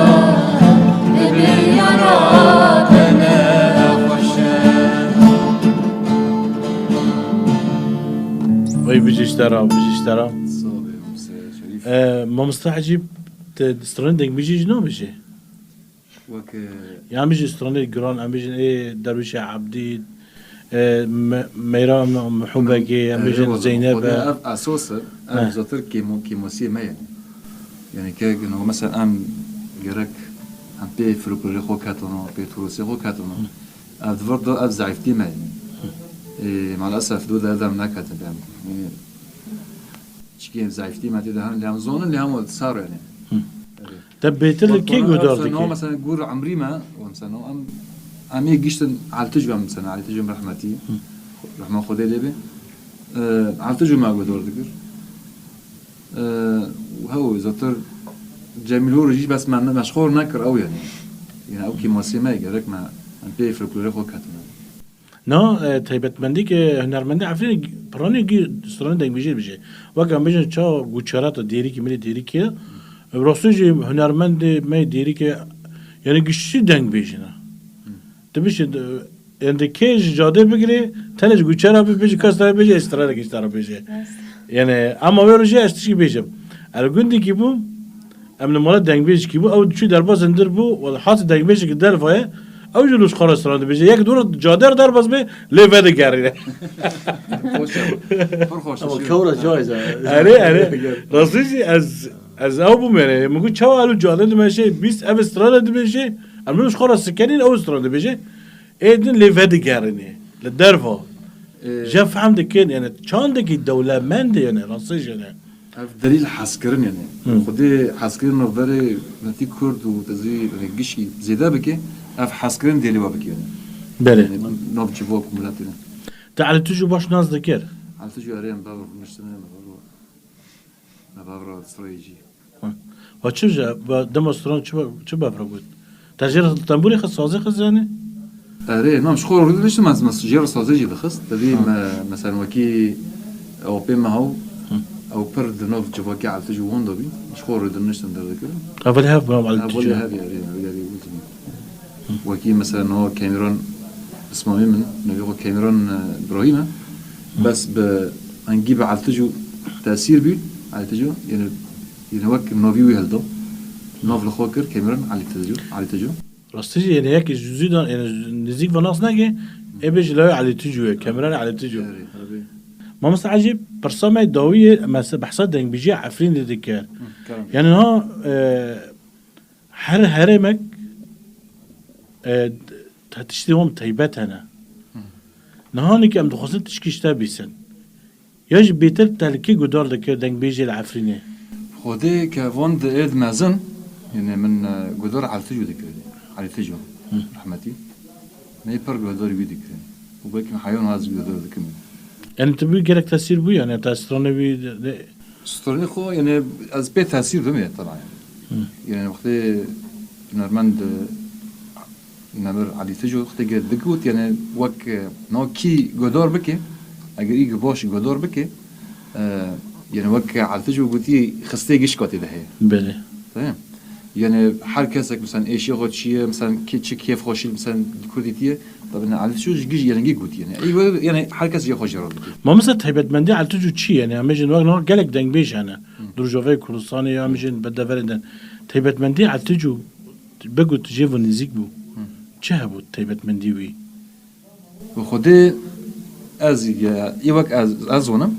dibrê yara te ne xweş e. Wey bijî ji te re, bijî ji te re. Sağ ol, Hüseyin Şerîf. E, Mamoste Ecîb, te stranê dengbêjî jî nabêjî? Wek, e, Ya em bijî stranê giran, em bijîn ê Derwîşê Ebdî, e, Me-, Meyra Mihûbekê, em bijîn Zeynebe. Ev esas e, ev zatir kêmo-, kêmosiyê me ye. Yani ke, no, mesela em gerek em pê folklorê xwe ketino, pê turusê xwe ketino. Ev di vir de ev zayıftî me ye. E, maalesef do de ev em neketin pê em. Yani, çikên zayıftî me tê de hene, lê em zonin, lê hema sar yani. Te bêtir li kê guhdar dikî? Mesela gor emrî me, û mesela em, em ê giştin Eltij ve mesela, Eltij rehmetî, rehma Xwedê lê be. E, Eltij me guhdar dikir. E, û hew zatir Cemîl Hor jî bes me, me ji xwe nekir ew yani. Yani ew kêmasê me gerek me, em pê folklorê xwe ketine. Na, e, taybetmendî ke hunermendê Efrînê piranî gî stranê dengbêjê dibêje. Wek em bêjin ça guçerata dêrîkî, milê dêrîkî ye. Rastî jî hunermendê me yê dêrîkê, yani giştî dengbêjî ne. Tu bişî, yani kê ji cadê bigirê, tenê ji guçera bibêje, kes te bêje, ez stranekê ji te re bêje. Yani, ama wê rojê ez tişkî bêjim. El gundîkî bû, em li mala dengbêjikî bû, ew diçû derbas zindir bû, wala hat dengbêjikî dervaye, Ew jî li xwe re stran dibêje. Yek dûr cader derbas be, lê vedigerîne. Xweş e. Pir xweş e. Ama kewra caiz e. Erê, erê. Rastî jî ez, ez ew bûm yani. Min got çawa elo cader dimeşe, bîst ev stran dibêje. Em li xwe re sikenîn, ew stran dibêje. Ê din lê vedigerîne. Li derva. Ee, Je fehm dikin yani çandekî dewlemend yani rastî jî yani. Ev delîl hezkirin yani. Hı. Xwedê hezkirin navberê milletî Kurd û dizî, yani, gişkî zêde bike, ev hezkirin dêlî we bike yani. Belê. Yani, nav civak û miletê ne. Te Elî Tucu baş nas dikir? Elî Tucu erê em bav rûniştine, me bav rû-, me bav rû strayê jî. Hı. Wa çi ji, wa dema stran çi, çi bev re got? Te jê re tembûrê xist, sazê xist yani? Erê, nam ji xwe rûdî diştim ez, mes-, jê re sazê jî dixist. Tevî Ha. me, mesela wekî ewpê me haw, Hı. ew pir di nav civakê Eltij û wan de bî. Ji xwe rûdî niştim derdikirin. Evelî hev bû, Eltij Evelî û hev, erê, evelî hev bû. Wekî mesela niha Kemiran Ismamî min, nevê xwe Kemiran, e, Birahîm e. Bes bi engî bi Eltij û tesîr bî, Eltij û, yani, yani wek navî wî hilda. Nav li xwe kir Kemiran Eltij û, Eltij û. Rastî jî, yani, yek ji zû de, yani, nêzîk ve nas neke, ê bê ji lawê Eltij û ye, Kemiran Eltij û. Erê, erê. Mamoste Ecîb, pirsa me dawî ye, me se behsa dengbêjiya Efrînê dikir. Hı, kerem. Yani, ha, e, Her herêmek, e, te-, tiştê wan taybet hene. Hı. Niha nîk em dixwazin tişkî ji te bîsin. Ya jî bêtir te li kê guhdar dikir dengbêjê li Efrînê? Xwedê ke van di êd mezin, yani min, e, guhdar Eltij û dikir. Eltij û, Hı. rehmetî. Me pir guhdar wî dikir. Û belkî min heya niha ez guhdar dikim. Yani tu bû gelek tesîr bû yani, te stranê wî de, de, Stranê xwe, yani ez pê tesîr bim ya, teba yani. Hı. Yani wextê hunermend, e, Nemir Elî Tijo wextê ge digot, yani wek, e, no kî guhdar bike, eger î baş guhdar bike, e, yani wek Elî Tijo gotî xistê gişka tê de heye. Belê. Tamam. Yani her kesek mesela êşiya xwe çi ye, mesela kê çi kêfxweşî mesela di kurdî tiye, tabi ne Elî Tijo ji giş yani gî gotî yani. Ey we yani her kes jê xwe jê re dike. Ma mesela taybetmendî Elî Tijo çi ye? Yani em bêjin wek niha gelek dengbêj hene. Hı. Di Rojavayê Kurdistanê ya em bêjin bi deverên din. Taybetmendî Elî Tijo bigot jê ve nêzîk bû. Hı. Çi hebû taybetmendî wî? Bi Xwedê ez, e, ê wek ez, ez zonim.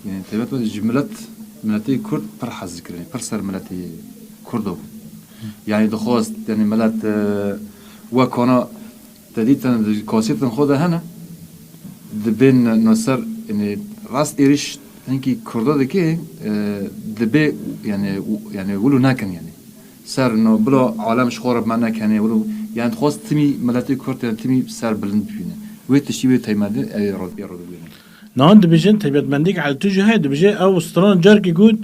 Yani taybet ji milet, miletê Kurd pir hez dikirin. Pir ser miletê Kurd bû. Yani dixwest, yani milet, e, wek kana te dîtin di kasetin xwe de hene. Dibên no ser, yani rast êrîş hinkî Kurda dike, e, dibê, yani, yani wilo nekin yani. Ser no, bila alem ji xwe re bi me nekenê, wilo, yani dixwest timî miletê Kurd, yani timî ser bilind bibîne. Wê tiştî wê teymedin, ew ê rad, ê rad bibîne. Nihan dibêjin, taybetmendîk Elî Tijo heye, dibêje, ew stran carekî got,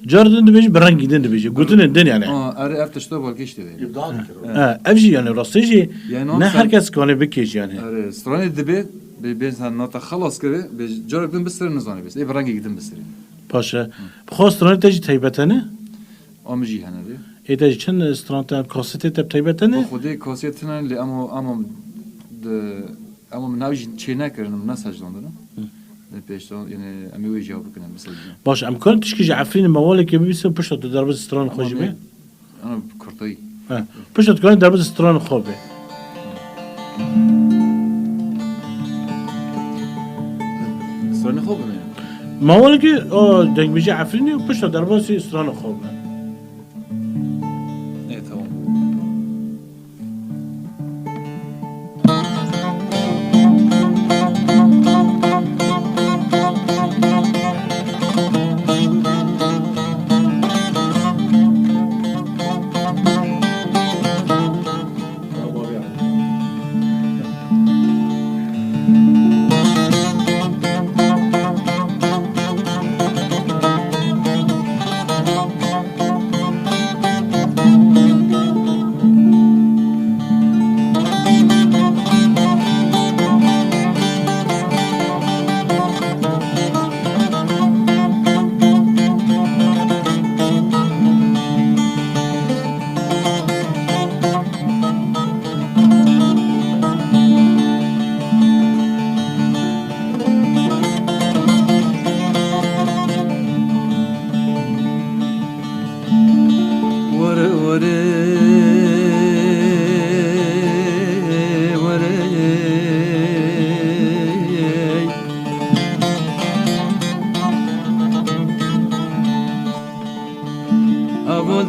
car din dibêje, bi rengî din dibêje. Gotinên din yani. Ha, erê, ev tişta balkêş tê de. Îbda dikir. Ha, ev jî yani rastî jî Yani ne sen her kes kane bikêj yani. Erê, stranê dibê, bê, bê sen nata xelas kire, bê carek din bisirin nizane bês. Ê bi rengekî din bisirin. Paşe. Bi xwe stranê te jî taybet hene? Am jî hene de. Ê te jî çend stran te, kasetê te taybet hene? Bi Xwedê kaset hene, lê emo, emo de, emo min ew jî çê nekirin, min nesecdandin. Hı. Lê pêştan, yani, em ê wê jî bikin, em bisecdin. Baş, em karin tişkî ji Efrînê mewalekê bibîsin, pişta tu derbas stran xwe jî be? Ana, bi kurtayî. He. Pişta tu karin derbas stran xwe be. Stranê xwe bime. Mewalekê, o, dengbêjê Efrînê û pişta derbasî stran xwe be. Ê, tamam.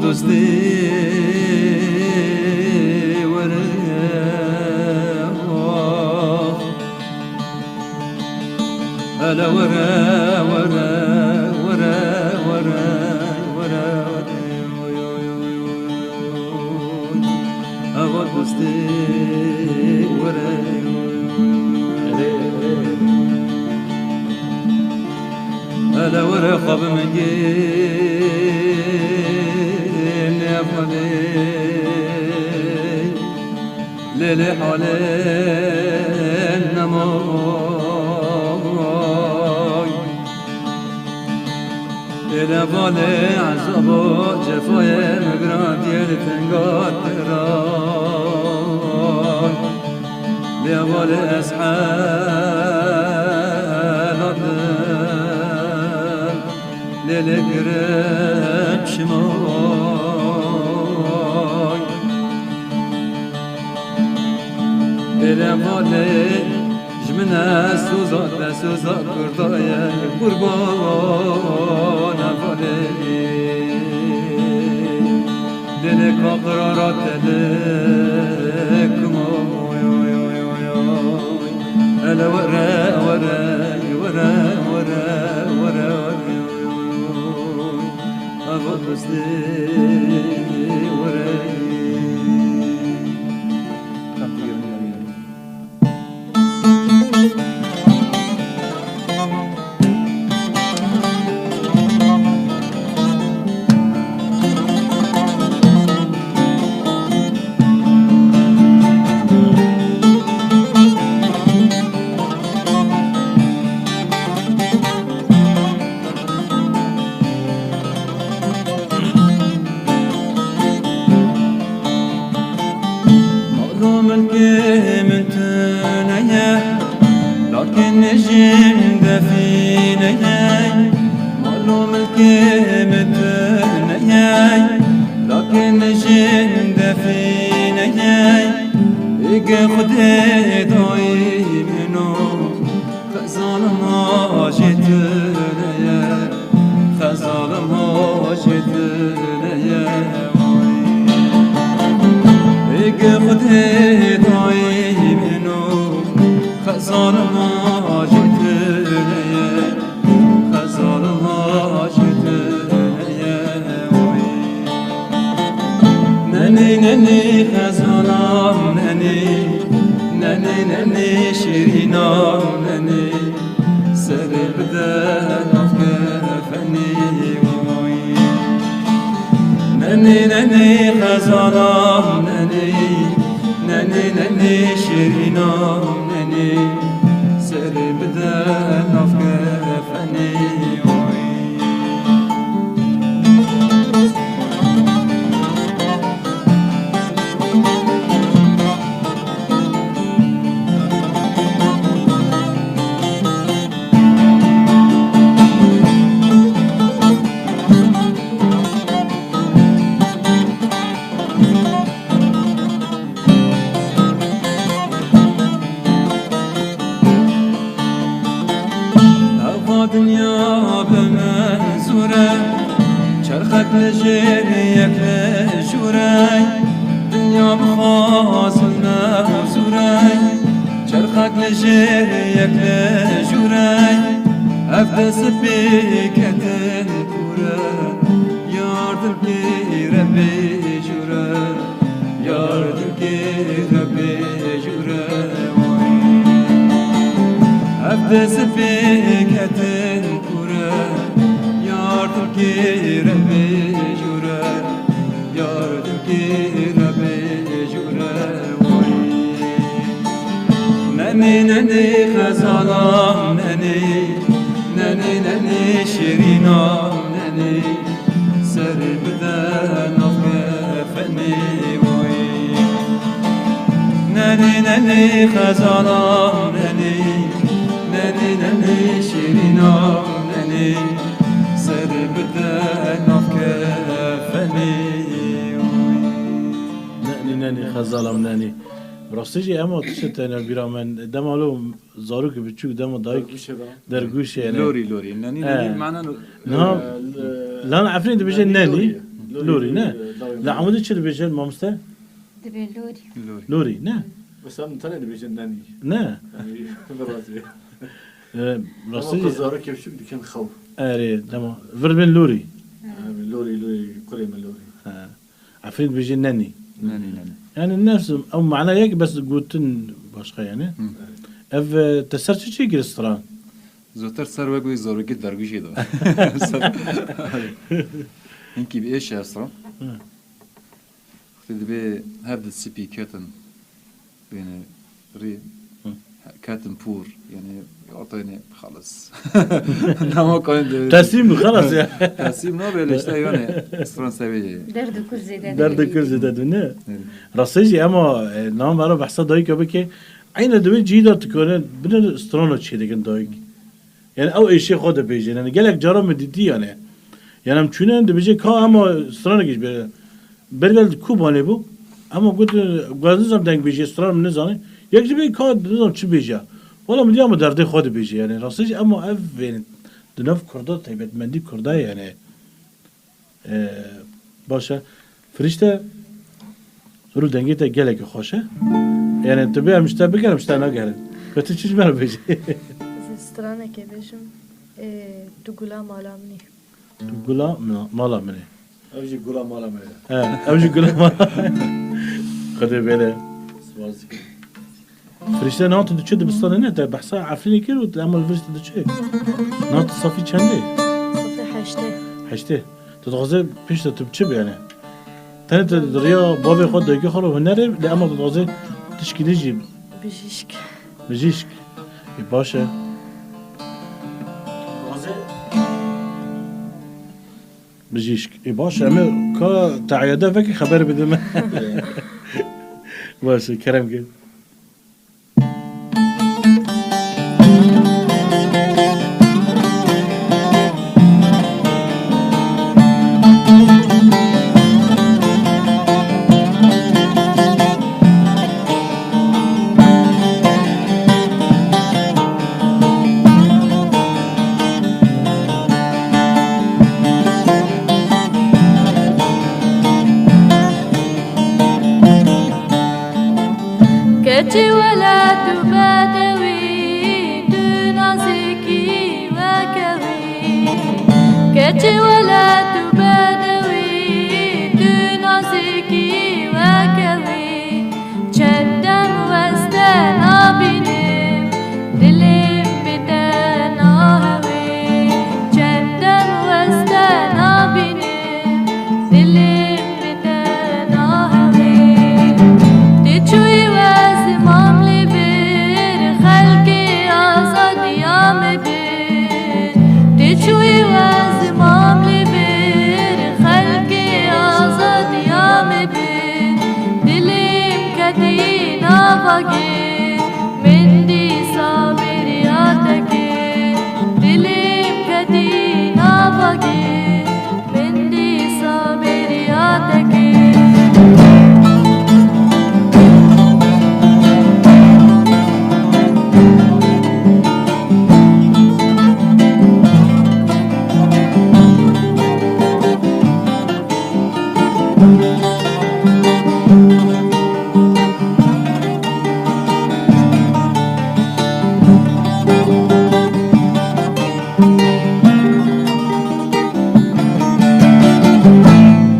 Dostê were, oh. Hele were, were, were, were, were, were, oy, oy, oy, oy, oy. Ava dostê were, oy, oy, oy, oy. Hele were xwe bi min gel, ne xwe lê, lê lê halê nemoy. Lê lê valê ezabo cefayê min girandiye li tenga te ra. Lê valê ez helalim. Lê lê girim şimoy. Lê lê valê ji min e soza te soza kurdaye qurban e valê. Lê lê ka qirara te lê kumo. Hele were, were, were, were, were, were. Ava dostê were. Mal û milkê min tune ye, lakên min jî defîne ye. Mal û milkê min tune ye, lakên min jî defîne ye. Êgê Xwedê dayî min o. Xezal ma jê tune ye, xezal ma jê tune ye. Êgê Xwedê dayî min o, xezal ma jê tune ye, xezal ma jê tune ye. Nenê, nenê, xezalam nenê, nenê, nenê, şêrînam nenê, serê bide nav kefenê, oy. Nenê, nenê, xezalam nenê, nenê, nenê, şêrînam nenê, serê bide nav kefenê, oy. Eva dinya bi min zûr e, çerxek li jêr yek li jûr e. Dinya bi xwe zilme zûr e, çerxek li jêr yek li jûr e. Ev dest pê ketin kûr e, yar dilkê re bê jûr e. Yar dilkê re bê jûr e, oy. Ev dest pê ketin kûr e, yar dilkê re bê jûr e, yar dilkê re bê jûr e, oy. Nenê, nenê, xezalam nenê, nenê, nenê, şêrînam nenê. Serê bide nav kefenê, oy. Nenê, nenê, xezalam nenê, nenê, nenê, şêrînam nenê, serê bide nav kefenê, oy. Nenê, nenê, xezalam nenê. Rastî jî ema tişt têne bîra min. Dema lo zarokê biçûk, dema dayik dergûşê ye. Lorî, lorî. Nenî, e, nenî, mena, niha, e, lan Efrîn dibêje nenî, nenî. Lorî ye. Lorî, ne? Lorî, e, dawî Li Amedê çi dibêjin, mamoste? Dibê lorî. Lorî. Lorî, ne? Wisa min tenê dibêjin nenî. Ne? Yanî, bi rastî. E, Ama rastî ku zarokê biçûk dikin xew. Erê, tamam. Vir bên lorî. Ha, lorî, lorî, kurê min lorî. Ha. Efrîn dibêjin nenî. Nenî, nenî. Yani nefs ew mana ye ki bes gotin başka yani. Hı. Ev, e, te ser çi çêkir stran? Zûtir ser wek wê zarokî dergûşê de. Ser-, hinkî bi êş e stran. Hı. Wextê dibê her di sipî ketin bêne rê. Hı. Ketin pûr. Yani ortayne xalas. Nama kayın de. Teslîm bû, xelas ya. Teslîm nabe, lê işte yani stran seviyê. Derd û kul zêde Derd û kul zêde dibîne. Evet. Rastî jî ema, e, nam vero behsa dayika bike. Eyne di wê cihî de tu kone bine strana çêdikin dayik. Yani ew êşê xwe dibêje. Yani gelek cara min dîtî yani. Yani em çûne dibêje ka ema stranekî ji bêre. Bergel Kobanê bû. Ema got, e, ez nizam deng bêje, stran min nizane. Yek jî bê ka nizam çi bêje. Wala min diya min derdê xwe dibêje. Yani rastî jî ema ev yani di nav Kurda taybetmendî Kurda yani. Ee, baş e. Firîşte, rû dengê te gelekî xweş e. Yani tu bê em ji te bigerin, em ji te nagerin. Ve tu çi ji me re bêjî? Ez ê stranekê bêjim. Ê, tu gula mala min î. Tu gula ma-, mala min î. Ev jî gula mala min e. He, ev jî gula mala. Xwedê bêle. Spas dikim. Firîşte niha tu diçî dibistanê ne, te behsa Efrînê kir û te hema li vir tu diçî. Niha tu safî çendê? Safî heştê. Heştê. Tu dixwazê piştre tu biçi bî yani. Tenê tu di riya bavê xwe, dayikê xwe re hunerê, lê ema tu dixwazê tişkî din jî. Bijîşk. Bijîşk. Ê baş e. Dixwazê Bijîşk. Ê baş e, em ê ka te eyade vekî xeber bide me. Baş e, kerem ke. Keçê welat û bedewî, tu nazikî weke wî. Keçê welat û bedewî, tu nazikî weke wî. Çend dem weste nabînim, dilê min bi te nahewê. Çend dem weste nabînim, dilê min bi te nahewê. Ti çûyî we ziman li vir, xelkê azadiya me bir. Ti çûyî we ziman li vir, xelkê azadiya me bir. Dilê min ketî nava gê, min dîsa bêriya te kir. Dilê min ketî nava gê, min dîsa bêriya te kir.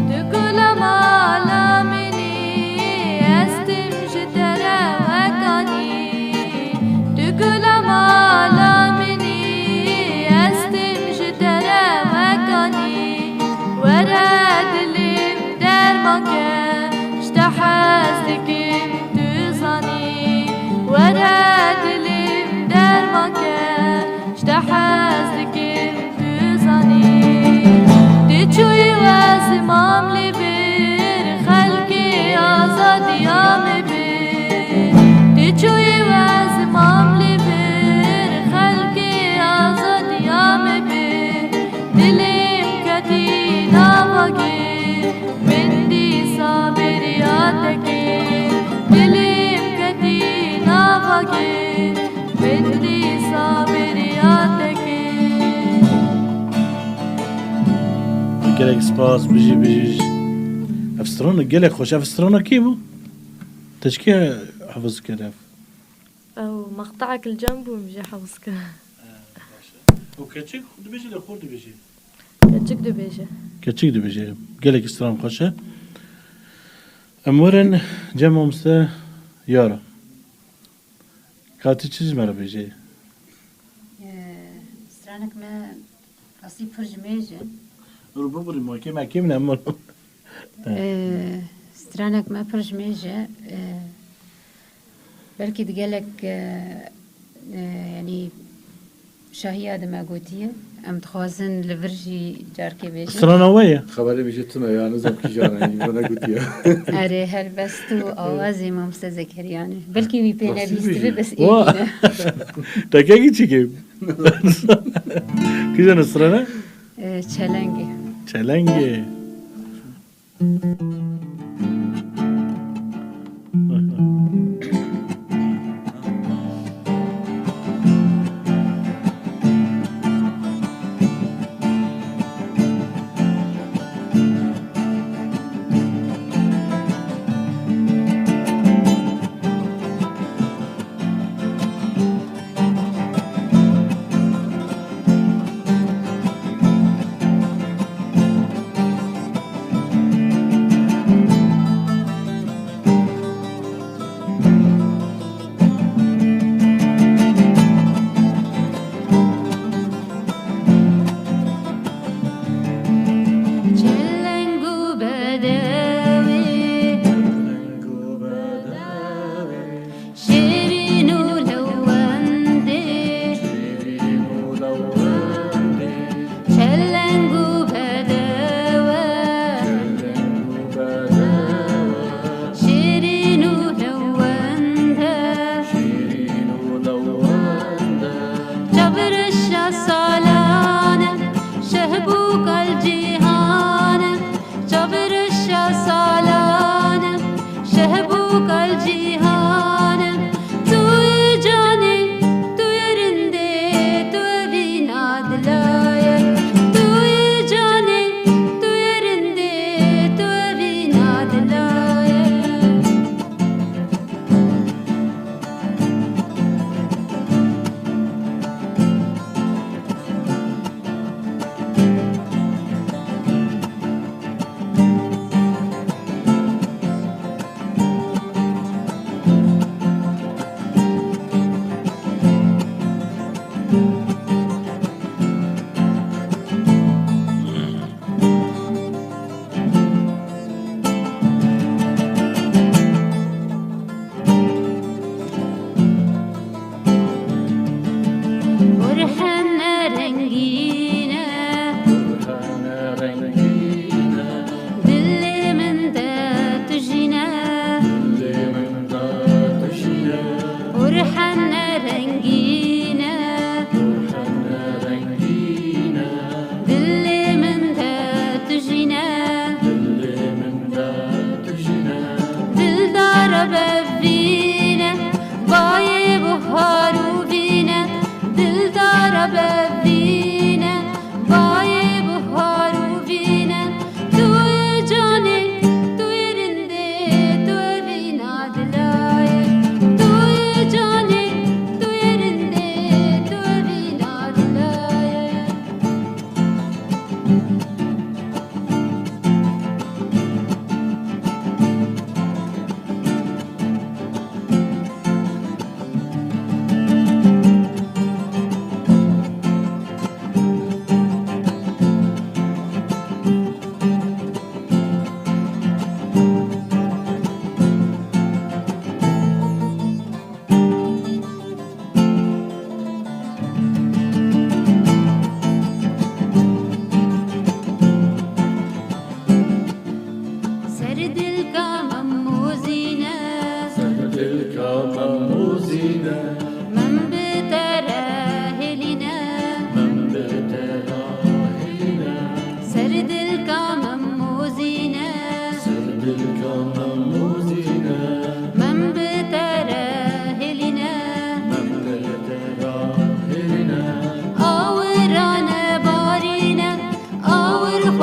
Tu gula mala min î, ez tim ji te re wekanî. Tu gula mala min î, ez tim ji te re wekanî. Were dilê min derman ke, ji te hez dikim tu zanî. Were dilê min derman ke, ji te hez dikim tu zanî. Ti çûyî we ziman li vir, xelkê azadiya me bir. Ti çûyî we ziman li vir, xelkê azadiya me bir. Dilê min ketî nava gê, min dîsa bêriya te kir. Dilê min ketî nava gê, min dîsa bêriya te kir. Gelek Spas, bijî, bijî. Ev strana gelek xweş. Ev strana kî bû? Te ji kê hifiz kir ev? Ew, meqte'ek li cem bû, min jê hifiz kir. Û keçik dibêje lê xwe dibêje? Keçik dibêje. Keçik dibêje. Gelek stran xweş e. Em werin cem mamoste Yara. Ka tu çi ji me re bêjê? Ee, stranek me rastî pir ji mêj e. Ru bibirî, ma kêm e, kêm ne, em werin. Ee, stranek me pir ji mêj e. Ee, belkî di gelek, e, e, yanî şahiya de me gotiye. Em dixwazin li vir jî carkê bêjin. Strana we ye? Xeberê min jî tune ya, nizam kîjan e, min negotiye. Erê, helbest û awazê Mamoste Zekeriya ne. Belkî wî pê nebîstibe, bes êdî ne. Tekekî çi kêm? Kîjan e strana? E, Çelengê. Çelengê.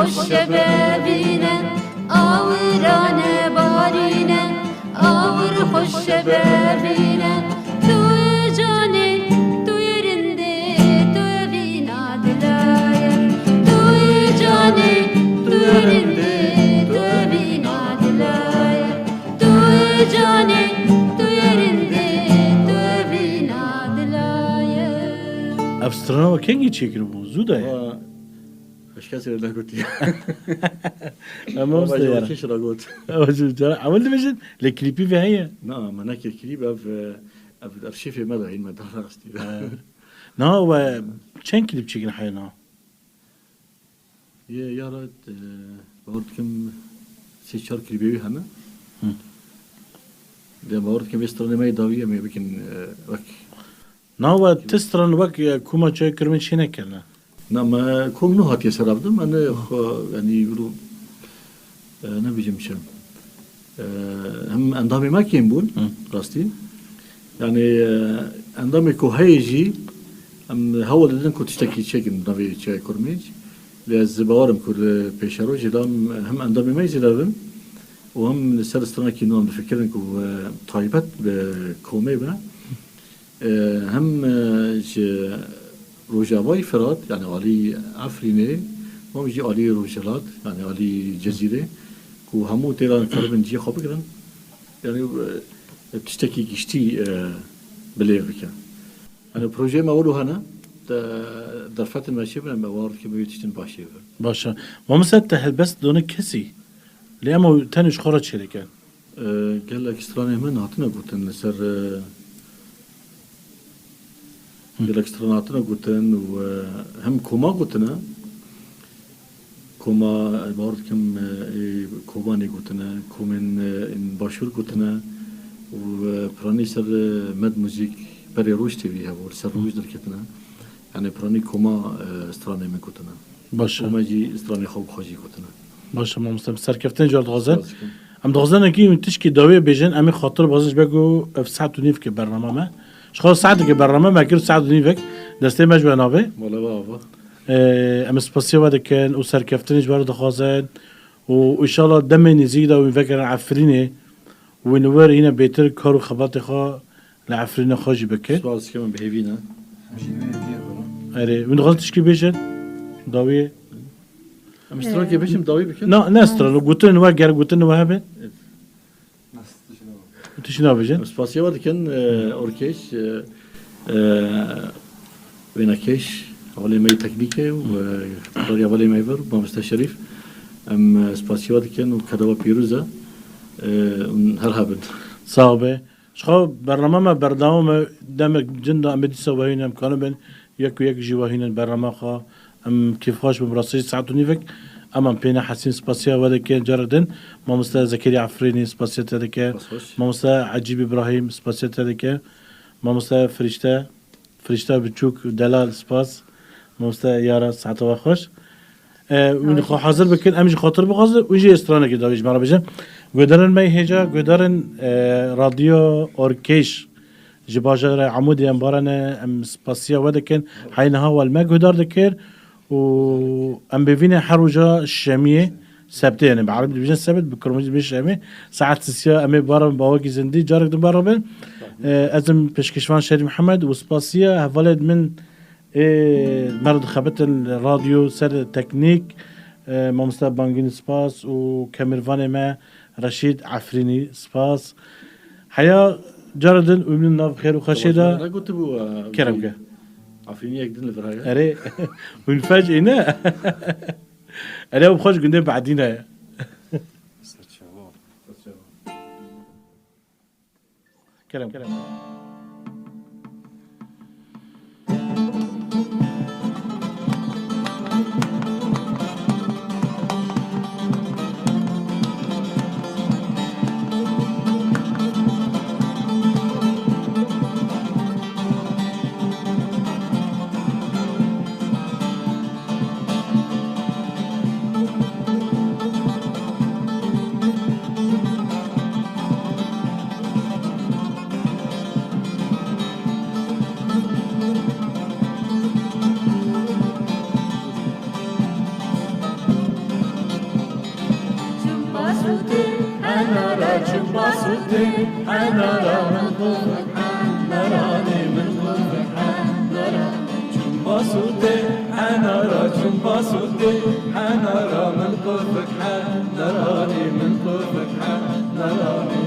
Xweş şebe vîne, awirane barîne, awir xweş şebe vîne. Tu yê canê, tu yê rindê, tu yê vîna dilaye. Tu yê canê, tu yê rindê, tu yê vîna dilaye. Tu yê canê, tu yê rindê, tu yê vîna dilaye. Ev strana we kengî çêkiribû? Zû de ye? Wa, Eşkesê negotiye. Ama Baba usta ya. Kişi ragot. Ama şimdi cara, ama dibêjin, lê klîpî ve heye. Na, me nekir klîp, ev, ev, ev şêfê me de hîn me da rastî. Ha. Na, we çend klîp çêkin heye na? Ye, ya ra, e, bawer dikim sê çar klîbê wî hene. Hı. De bawer dikim vê stranê me yê dawî em ê bikin, e, wek Na we ti stran wek, e, koma çay kirmin çê nekirine? Na, me kom nû hatiye ser ev din, me ne xwe, yanî, wilo, e, ne bijim çi. E, hem endamê me kêm bûn, Hı. rastî. Yanî, e, endamê ku heye jî, em hewl didin ku tiştekî çêkin navê çaya Kurmêc. Lê ez bawerim ku li pêşerojê de em hem endamê me zêde bin û hem li ser stranekî nû em difikirin ku, e, taybet bi komê be. E, hem, e, ji Rojavayê Firat, yani alî Efrînê, hem jî alî Rojhilat, yani alî Cezîrê, ku hemû têra karibin cihê xwe bigirin, yani, e, tiştekî giştî, e, bi lê bike. Yani projeyê me wilo hene, de, derfetên me çê bin, em ewar dikin, wê tiştin başê bin. Baş e. Mamoste, te helbest done kesî. Lê em tenê ji xwe re çêdikin. E, gelek stranên min hatine gotin li ser, e, Hı. gelek stran hatine gotin û, e, hem koma gotine, koma, e, bawer dikim, e, ê Kobanê gotine, komên, e, ên Başûr gotine û, e, piranî ser, e, Med Muzîk berê Roj T V hebû, li ser Roj derketine. Yani piranî koma, e, stranê min gotine. Baş e. Koma jî stranê xwe bi xwe jî gotine. Baş e, mamoste, em serkeftin car dixwazin. Spas dikim. Em dixwazin nekî tişkî dawê bêjin, em ê xatir bazin ji ber ku ev saet û nîvke bername me. Ji xwe saeteke bername me kir saet û nîvek, destê me ji we navê. Wala we ava. Ee, em ê spasiya we dikin û serkeftinê ji we re dixwazin û înşallah demê nêzîk de wî vegerin Efrînê û wî li wir hîne bêtir kar û xebatê xwe li Efrînê xwe jî bikin. Spas dikim, em bi hêvî ne. Erê, hûn dixwazin tişkî bêjin? Dawiyê. Em strakê bêjin, dawî bikin? Na, ne stran, gotin we, ger gotin we hebe. Evet. Tişt nabêjin. Spasiya we dikin, e, orkeş, e, e, wênekeş, hevalê me yê teknîkê û, e, karê hevalê me yê vir, Mamoste Şerîf. Em, e, spasiya we dikin û keda we pîroz e, e, hûn her hebin. Sağ be. Ji xwe bername me berdewam e, demek cin de em ê dîsa wehîn em kanibin, yek û yek jî wehînin bername xwe. Em kêfxweş bin, bi rastî saet û nîvek em, em pê nehesîn, spasiya we dike. Carek din, mamoste Zekeriya Efrînî spasiya te dike. Spas xweş. Mamoste Ecîb Îbrahîm spasiya te dike. Mamoste Firîşte, Firîşta Biçûk Delal spas. Mamoste Yara, saeta we xweş. E, hûn xwe hazir bikin, em ji xatir bixwazin, û jî stranekê dawî ji me re bêjin. Guhdarên me yê hêja, guhdarên, e, Radyo Orkeş. Ji bajarê Amûdê em barane, em spasiya we dikin. Heyniha we li me guhdar dikir û em bêvîne her roja şemiyê, sebtê, yani bi erebî dibêjin sebit, bi kurmancî dibêjin şemê, saet sisiya em ê barabin, bi awakî zindî, carek din barabin. E, ez im pêşkêşvan Şerîf Mihemed û spasiya hevalên min ê me re dixebitin li radyo ser teknîk, e, mamoste Bangînî spas û kemirvanê me Reşîd Efrînî spas. Heya cara din û min nav xêr û xweşê de. Negotibû, e, Kerem ke. Efrîniyek din li vir heye. Erê, hûn fec î ne? Erê, ew xweş gundê Badîne ye. Kerem. Basûtê henara min qûfik heneranê min qûfik henara. Çûm basûtê henara, çûm basûtê henara min qûfik heneranê min qûfik heneranê.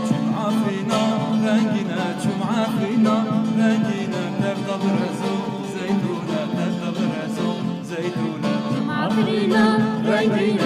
Çûm Efrîna rengîne, çûm Efrîna rengîne, tev de birezo zeytûne, tev de birezo zeytûne. Çûm Efrîna rengîne,